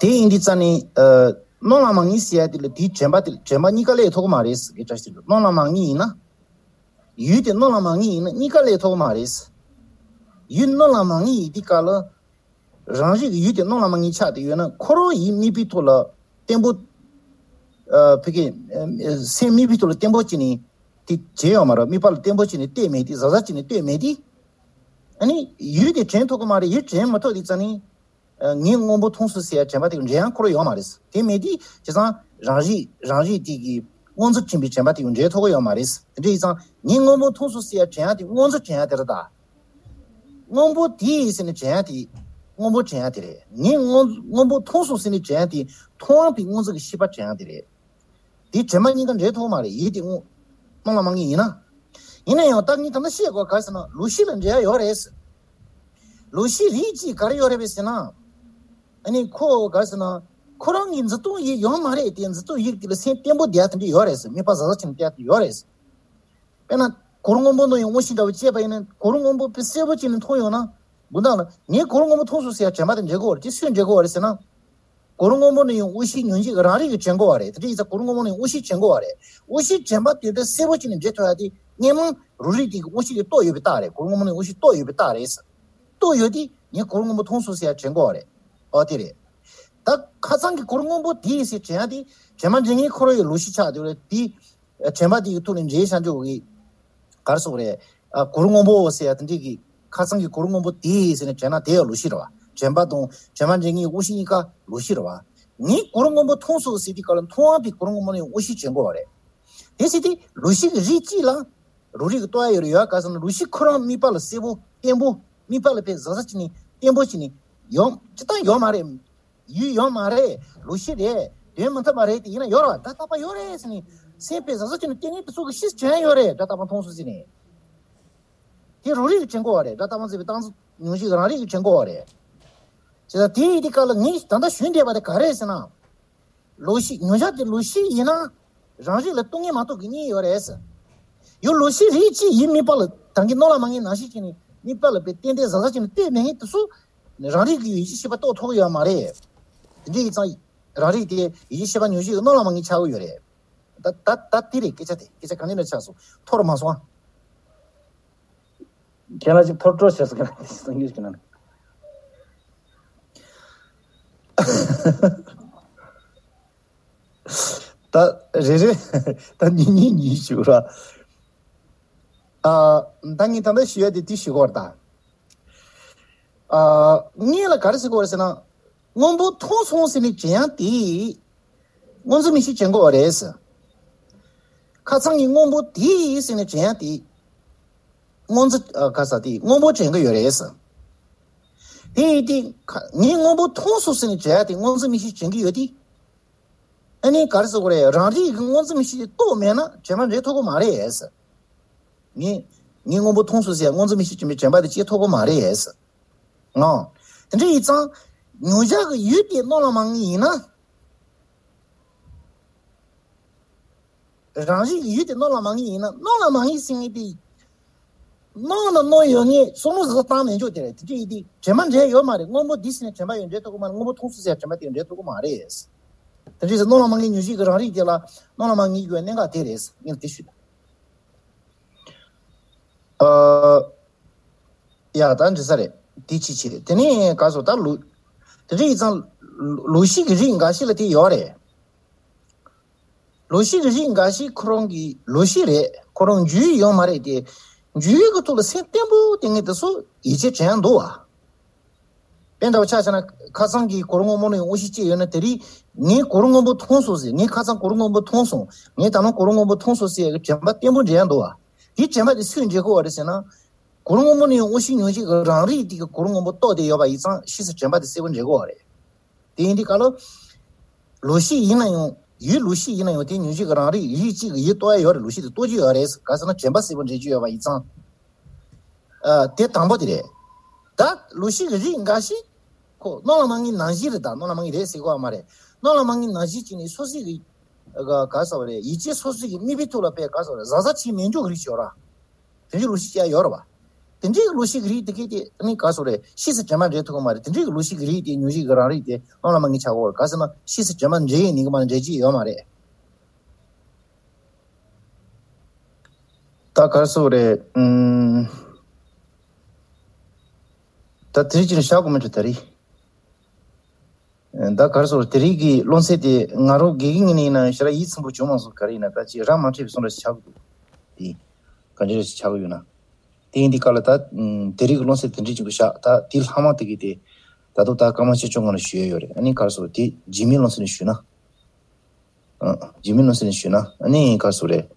དེ་ཡིན་དུས་ཙང་ནས། ཨ། སྣང་ལ་མ་ངེས་ཟེར་ཡ་དེ་ལ་དེའི་དྲན་པ་དེ་དྲན་པ་གཉིས་ཀ་སླེབས་ཐུབ་ཀྱི་མ་རེད་ཟེར་གི་བཀྲ་ཤིས་དྲན་པ། སྣང་ལ་མ་ངེས་ཡིན་ན། ཡུལ་དེ་སྣང་ལ་མ་ངེས་ཡིན་ན་གཉིས་ཀ་སླེབས་ཐུབ་ཀྱི་མ་རེད། ཡུལ་སྣང་ལ་མ་ངེས་ཡིན་དུས་སྐབས་ལ། རང་རིག་གི་ཡུལ་དེ་སྣང་ལ་མ་ངེས་ཆགས་བསྡད་ཡོད་ན། ཁོ་རང་ཡིད་དམིགས་པའི་ཐོག་ལ་བརྟན་པོ། ཨ། ཕ་གི། ཨ། སེམས་དམིགས་པའི་ཐོག་ལ་བརྟན་པོ་བྱས་ནས་དེ་བྱས་ཡོད་མ་རེད། དམིགས་པ་ལ་བརྟན་པོ་བྱས་ནས་གཏད་མེད་དེ། གཟབ་གཟབ་བྱས་ནས་གཏད་མེད་དེ། ཨ་ནི་ཡུལ་དེ་དྲན་ཐུབ་ཀྱི་མ་རེད། ཡུལ་དྲན་མ་ཐུབ་དུས་ཙང་ནས། ཨ། ངས་སྔོན་པོ་མཐོང་སོང་ཟེར་ཡ་དྲན་པ་དེ་འདྲེན་ཡ་ཁོ་རང་ཡོད་མ་རེད། དེ་མེད་དུས་བྱས་ཙང་རང་རིག་རང་རིག་དེ་གིས་སྔོ་འཛིན་དྲན་པའི་དྲན་པ་དེ་འདྲེན་ཐུབ་ཀྱི་ཡོད་མ་རེད། དེ་འདྲ་ཡིན་ཙང་ངས་སྔོན་པོ་མཐོང་སོང་ཟེར་ཡ་དྲན་ཡ་དེ་སྔོ་འཛིན་དྲན་ཡ་དེ་རེད་ད། སྔོན་པོ་དེ་ཟེར་ནས་དྲན་ཡ་དེ་སྔོན་པོ་དྲན་ཡ་དེ་རེད། ངས་སྔོན་སྔོན་པོ་མཐོང་སོང་ཟེར་ནས་དྲན་ཡ་དེ་མཐོང་བ་པའི་སྔོ་འཛིན་གྱི་ཤེས་པ་དྲན་ཡ་དེ་རེད། དེ་དྲན་པ་གཉིས་ཀ་འདྲེན་ཐུབ་མ་རེད། ཡིད་དེ་སྔོ་སྣང་ལ་མ་ངེས་ཡིན་ན། ཡིན་ན་ཡང་ད་ངས་ད་ལྟ་བཤད་དགོས་ག་རེ་ཟེར་ན། ལུགས་ཤེས་ལ་འདྲེན་ཡ་ཡོད་རེད། ལུགས་ཤེས་རིགས་གཅིག་ག་རེ་ཡོད་རེད་པས་ཟེར་ན། ཨ་ནི་ཁོ་ག་རེ་ཟེར་ན། ཁོ་རང་གི་འཛིན་སྟངས་ཡིད་ཡོད་མ་རེད་དེ། འཛིན་སྟངས་ཡིད་དེ་ལ་སེམས་བརྟན་པོ་བསྡད་ཡ་དེ་འདྲ་ཡོད་རེད་ཟེར། དམིགས་པ་གཟབ་གཟབ་བྱས་ནས་བསྡད་ཡ་དེ་ཡོད་རེད་ཟེར། དཔེར་ན་གུ་རུ་སྔོན་པོ་ནང་ཡང་དངོས་གཞི་འདྲ་བོ་བྱས་པ་ཡིན་ན། གུ་རུ་སྔོན་པོ་དཔེ་གསལ་པོ་བྱས་ནས་མཐོང་ཡོང་ན། དགོང་དག་ལ་ངས་གུ་རུ་སྔོན་པོ་མཐོང་སོང་ཟེར་ཡ་དྲན་པ་དེ་འདྲེན་དགོས་པ་རེད། དེ་སུས་འདྲེན་དགོས་པ་རེད་ཟེར་ན། གུ་རུ་སྔོན་པོ་ནི་ཡང་དངོས་གཞིའི་མྱོང་བྱེད་ཀྱི་རང་རིག་གིས་དྲན་དགོས་པ་རེད། དེ་འདྲ་ཡིན་ཙང་གུ་རུ་སྔོན་པོ་ནི་དངོས་གཞིས་དྲན་དགོས་པ་རེད། དངོས་གཞིས་དྲན་པ་དེ་ལྟར་གསལ་པོ་བྱས་ནས་འདྲེན་ཐུབ་ཡ་དེ་སྔོན་མ་རང་རིག་དེ་གི་དངོས་གཞི་དེ་རྟོགས་ཡོད་པའི་རྟགས་རེད། གུ་རུ་སྔོན་པོ་ནི་དངོས་གཞི་རྟོགས་ཡོད་པའི་རྟགས་རེད། རྟོགས་ཡོད་དེ་ངས་གུ་རུ་སྔོན་པོ་མཐོང་སོང་ཟེར་ཡ་དྲན་དགོས་པ་རེད། ཨོ་དེ་རེད། ད་ཁ་སང་གི་གུ་རུ་སྔོན་པོ་དེ་ཟེར་དྲན་ཡ་དེ་དྲན་པ་འདྲེན་མཁན་ཁོ་རང་ཡི་ལུགས་གཞི་ཆགས་བསྡད་རེད་དེ། དྲན་པ་དེ་གི་ཐོག་ནས་འདྲེན་བྱ་འཇུག་གི་ག་རེ་ཟེར་དགོས་རེད། ཨ། གུ་རུ་སྔོན་པོ་ཟེར་ཡ་དེ་འདྲས་ཀྱི་ཁ་སང་གི་གུ་རུ་སྔོན་པོ་དེ་ཟེར་ནས་དྲན་ན་དེ་ཡང་ལུགས་གཞི་རེད་བ། དྲན་པ་དང་དྲན་པ་འདྲེན་མཁན་དངོས་གཞི་གཉིས་ཀ་ལུགས་གཞི་རེད་བ། ངས་གུ་རུ་སྔོན་པོ་མཐོང་སོང་ཟེར་དུས་སྐབས་ལ་མཐོང་བ་པའི་གུ་རུ་སྔོན་པོ་ནི་དངོས་གཞི་དྲན་དགོས་པ་རེད། དེ་ཟེར་དུས་ལུགས་གཞི་གི་རིགས་གཅིག་ལ་རང་རིག་གི་རྟོགས་ཡ་ཡོད་རེད། ཡོད་ག་ཟེར་ན་ལུགས་གཞི་ཁོ་རང་དམིགས་པ་ལ་གསལ་པོ་བརྟན་པོ། དམིགས་པ་ལ་དཔེ་གཟབ་གཟབ་བྱས་ནས་བརྟན་པོ་བྱས་ནས་ཡོད་ཅི་ལྟར་ཡོད་མ་རེད། ཡུལ་ཡོད་མ་རེད། ལུགས་གཞི་རེད། དོན་མི་མཐུན་པ་རེད་དེ་ཡིན་ན་ཡོད་རེད་བ། སྒྲ་རྟག་པ་ཡོད་རེད་ཟེར་ནས་སེམས་དཔེ་གཟབ་གཟབ་བྱས་ནས་སྐྱེ་ངེས་དེ་ཚོ་གི་ཤེས་བྱ་ཡོད་རེད། སྒྲ་རྟག་པ་མཐོང་སོང་ཟེར་ནས། དེ་རང་རིག་གིས་དྲན་དགོས་པ་རེད། སྒྲ་རྟག་པ་ཟེར་བའི་རྟགས་མཚན་མྱོང་བྱེད་རང་རིག་གིས་དྲན་དགོས་པ་རེད། བྱས་ཙང་དེ་ཡིན་དུས་སྐབས་ལ་ངས་ད་ལྟ་ཞུས་བསྡད་པ་དེ་ག་རེད་ཟེར་ན། ལུགས་གཞི་མྱོང་བྱ་དེ་ལུགས་གཞི་ཡིན་ན་རང་རིག་ལ་སྟོང་ཉིད་མ་གཏོགས་ཀྱི་གཉིས་ཡོད་རེད་ཟེར། ཡང་ལུགས་གཞི་རིགས་གཅིག་ཡིད་དམིགས་པ་ལ་ད་གིན་སྣང་ལ་མ་ངེས་ནང་བཞིན་བྱས་ནས་དམིགས་པ་ལ་དཔེ་ཏན་ཏན་གཟབ་གཟབ་བྱས་ནས་གཏད་མེད་མཁན་དེ་ཚོ་རང་རིག་གི་ཡིད་ཆེས་ཤེས་པ་རྟོགས་ཐུབ་ཀྱི་ཡོད་མ་རེད། འདྲ་ཡིན་ཙང་རང་རིག་དེ་ཡིད་ཀྱི་ཤེས་པ་མྱོང་བྱེད་ཀྱི་སྣོད་ལ་མ་ངེས་ཆགས་ཀྱི་ཡོད་རེད། ད་ད་ད་དེ་རེད་སྐད་ཆ་དེ། སྐད་ཆ་གང་ཡིན་ན་ཆགས་སོང་། ཐོར་མ་སོང་ཨ། ཁྱེད་རང་ཅིག་ཐོར་སྤྲོ་བྱས་སོང་། ཁྱེད་རང་གསང་རྒྱུ་ཞིག་ན། ད་རེ་རེ་ད་གཉིས་གཉིས་གཉིས་ཞུ་ར། ཨ། ད་ངས་ད་ལྟ་ཞུ་ཡ་དེ་དེ་ཞུ་གོ་ར་ད། ཨ། ངས་ལ་ག་རེ་ཟེར་གོ་ར་ཟེར་ན། སྔོན་པོ་མཐོང་སོང་ཟེར་ནས་དྲན་ཡ་དེ། སྔོ་འཛིན་མིག་ཤེས་དྲན་གོ་བ་རེད། ཁ་སང་གི་སྔོན་པོ་དེ་ཟེར་ནས་དྲན་ཡ་དེ། སྔོ་འཛིན་ཨ་ག་ས་དེ་སྔོན་པོ་དྲན་གི་ཡོད་རེད། དེ་ཡིན་དུས་ཁ་ངས་སྔོན་པོ་མཐོང་སོང་ཟེར་ནས་དྲན་ཡ་དེ་སྔོ་འཛིན་མིག་ཤེས་དྲན་གི་ཡོད་དེ། ཨ་ནི་ག་རེ་ཟེར་དགོས་རེད། རང་རིག་གི་སྔོ་འཛིན་མིག་ཤེས་དེ་རྟོགས་མེད་ན་དྲན་པ་འདྲེན་ཐུབ་ཀྱི་མ་རེད། ངས་ངས་སྔོན་པོ་མཐོང་སོང་ཟེར་སྔོ་འཛིན་མིག་ཤེས་དྲན་པའི་དྲན་པ་དེ་སྐྱེ་ཐུབ་ཀྱི་མ་རེད། ཨང་། དེ་འདྲ་ཡིན་ཙང་། མྱོང་བྱ་གི་ཡུལ་དེ་སྣོད་ལ་མ་ངེས་ཡིན་ན། རང་རིག་གི་ཡུལ་དེ་སྣོད་ལ་མ་ངེས་ཡིན་ན་སྣོད་ལ་མ་ངེས་ཟེར་མཁན་དེ། སྣོད་ལ་སྣོད་ཡོད་ངེས་བསམ་བློ་ཟིག་བཏང་མེད་འཇོག་དེ་རེད། དེ་འདྲ་ཡིན་དུས་དྲན་པ་འདྲེན་ཡོད་མ་རེད། སྔོན་པོ་འདི་ཟེར་ནས་དྲན་པ་ཡོད་འདྲེན་ཐུབ་ཀྱི་མ་རེད། སྔོན་པོ་མཐོང་སོང་ཟེར་དྲན་པ་དེ་ཡོད་འདྲེན་ཐུབ་ཀྱི་མ་རེད། དེ་འདྲ་ཡིན་ཙང་སྣོད་ལ་མ་ངེས་མྱོང་བྱེད་ཀྱི་རང་རིག་དེ་ལ་སྣོད་ལ་མ་ངེས་དགོས་གནད་འགག་དེ་རེད། ངས་དེ་ཞུས་ད། ཨ། ཡ་ད་འདྲི་ས་རེད། དེ་ཅི་ཅི་རེད། དེ་ནས་ག་སོ་ད་ལུ། དེ་འདྲ་ཡིན་ཙང་ལུ་ལུགས་ཤིག་གི་རིགས་འགའ་ཞིག་ལ་དེ་ཡོད་རེད། ལུགས་ཤིག་གི་རིགས་འགའ་ཞིག་ཁོ་རང་གི་ལུགས་ཤིག་རེད། ཁོ་རང་རྒྱུས་ཡོད་མ་རེད་དེ། རྒྱུས་ཀྱི་ཐོག་ལ་སེམས་བརྟན་པོ་དེ་ངས་དེ་ཚོ་ཡིད་ཆེས་དྲན་འདུག་བ། དཔེ་འདྲ་བོ་ཆ་བཞག་ན་ཁ་སང་གི་གུ་རུ་སྔོན་པོ་ནས་དངོས་གཞི་སྐྱེས་ཡོད་ན་དེ་རིང་ངས་གུ་རུ་སྔོན་པོ་མཐོང་སོང་ཟེར། ངས་ཁ་སང་གུ་རུ་སྔོན་པོ་མཐོང་སོང་། ངས་ད་ནངས་གུ་རུ་སྔོན་པོ་མཐོང་སོང་ཟེར་གི་དྲན་པ་བརྟན་པོ་འདྲེན་ཡ་འདུག་བ། དེ་དྲན་པ་དེ་སུས་འདྲེན་དགོས་བ་རེད་ཟེར་ན། གུ་རུ་སྔོན་པོ་ནས་དངོས་གཞི་མྱོང་བྱེད་ཀྱི་རང་རིག་དེ་གི་གུ་རུ་སྔོན་པོ་རྟོགས་བསྡད་ཡོད་པ་ཡིན་ཙང་ཤེས་སུ་དྲན་པ་དེ་གསལ་པོ་འདྲེན་དགོས་བ་རེད། དེ་ཡིན་དུས་ག་ལ། ལུགས་ཤིག་ཡིན་ན་ཡང་ཡུལ་ལུགས་ཤིག་ཡིན་ན་ཡང་དེ་མྱོང་བྱེད་ཀྱི་རང་རིག་ཡུལ་གཅིག་གི་ཡུལ་རྟོགས་ཡ་ཡོད་རེད། ལུགས་ཤིག་དེ་རྟོགས་རྒྱུ་ཡོད་རེད། ག་ཟེར་ན་དྲན་པ་གསལ་པོ་འདྲེན་རྒྱུ་ཡོད་པ་ཡིན་ཙང་། ཨ། དེ་དང་པོ་དེ་རེད། ད་ལུགས་ཤིག་གི་རིགས་འགའ་ཞིག་ཁོ་སྣོད་ལ་མ་ངེས་ནང་བཞིན་རེད། ད་སྣོད་ལ་མ་ངེས་རེད་ཟེར་གོ་བ་མ་རེད། སྣོད་ལ་མ་ངེས་ནང་བཞིན་བྱས་ནས་སོ་སོའི་གི་ག་ག་ཟེར་བ་རེད། ཡིད་ཆེས་སོ་སོའི་གི་དམིགས་པའི་ཐོག་ལ་དཔེ་ག་ཟེར་བ་རེད། གཟབ་གཟབ་བྱེད་མི་འཇུག་གི་རིགས་ཤིག་ཡོད་ར། དེ་འདྲའི་ལུགས་ཤིག་ཅིག་ཡོད་རེད་བ། དེ་འདྲའི་ལུགས་ཤིག་གི་རིགས་དེ་གས་དེ་ནི་ག་ཟེར་བ་རེད། ཤེས་སུ་དྲན་པ་འདྲེན་ཐུབ་ཀྱི་མ་རེད། དེ་འདྲའི་ལུགས་ཤིག་གི་རིགས་དེ་མྱོང་བྱེད་ཀྱི་རང་རིག་དེ་སྣོད་ལ་མ་ངེས་ཆགས་ཀྱི་ཡོད་རེད། ག་ཟེར་ན་ཤེས་སུ་དྲན་པ་འདྲེན་ཡས་ནི་གི་མ་འདྲེན་གྱི་ཡོད་མ་རེད། ད་ག་ཟེར་བ་རེད། ཨུམ། ད་དེ་རིགས་ཀྱི་བཞག་དགོས་མི་འདུག་ད་རེས། ད་ག་རེ་ཟེར་དེ་རིགས་ཀྱི་སློབ་ཚན་དེ་ང་རང་དགེ་རྒན་ཡིན་ནའི་ན་ཞེ་དྲག་ཡིད་ཚིམ་པོ་བྱུང་མ་སོང་། ག་རེ་ཡིན་ན་ད་ཅིག་ར་མ་འཕྲད་པའི་བཟོ་འདྲ་ཞིག་ཆགས་ཀྱི་འདུག་དེ་ག་འདྲ་ཞིག་ཆགས་ཀྱི་ཡོད་ན། དེ་ཡིན་དུས་ག་ལ་ད་དེ་རིགས་ཀྱི་སློབ་ཚན་དེ་འདྲ་ཅིག་བཞག་ད་དེ་ལྷག་མ་དེ་གི་དེ་ད་དུང་ད་སྐར་མ་ཆེ་ཆུང་སྒང་ལ་ཞུ་ཡས་ཡོད་རེད། ཨ་ནི་ག་རེ་ཟེར་དེ་རྗེས་མའི་སློབ་ཚན་ནས་ཞུས་ན། ཨ། རྗེས་མའི་སློབ་ཚན་ནས་ཞུས་ན་ཨ་ནི་ག་རེ་ཟེར་རེད།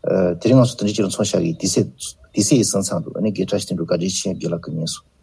ཨ། དེ་རིང་ང་ཚོ་དེ་འདྲ་ཅིག་ལ་ཚོང་བཞག་གི་དུས་ཚོད་དུས་ཚོད་ཡིན་ཙང་འདུག་ཨ་ནི་དགེ་བཀྲ་ཤིས་དོན་གྲུབ་བཀའ་དྲིན་ཆེ། རྒན་ལགས་སྐུ་ངལ་གསོ།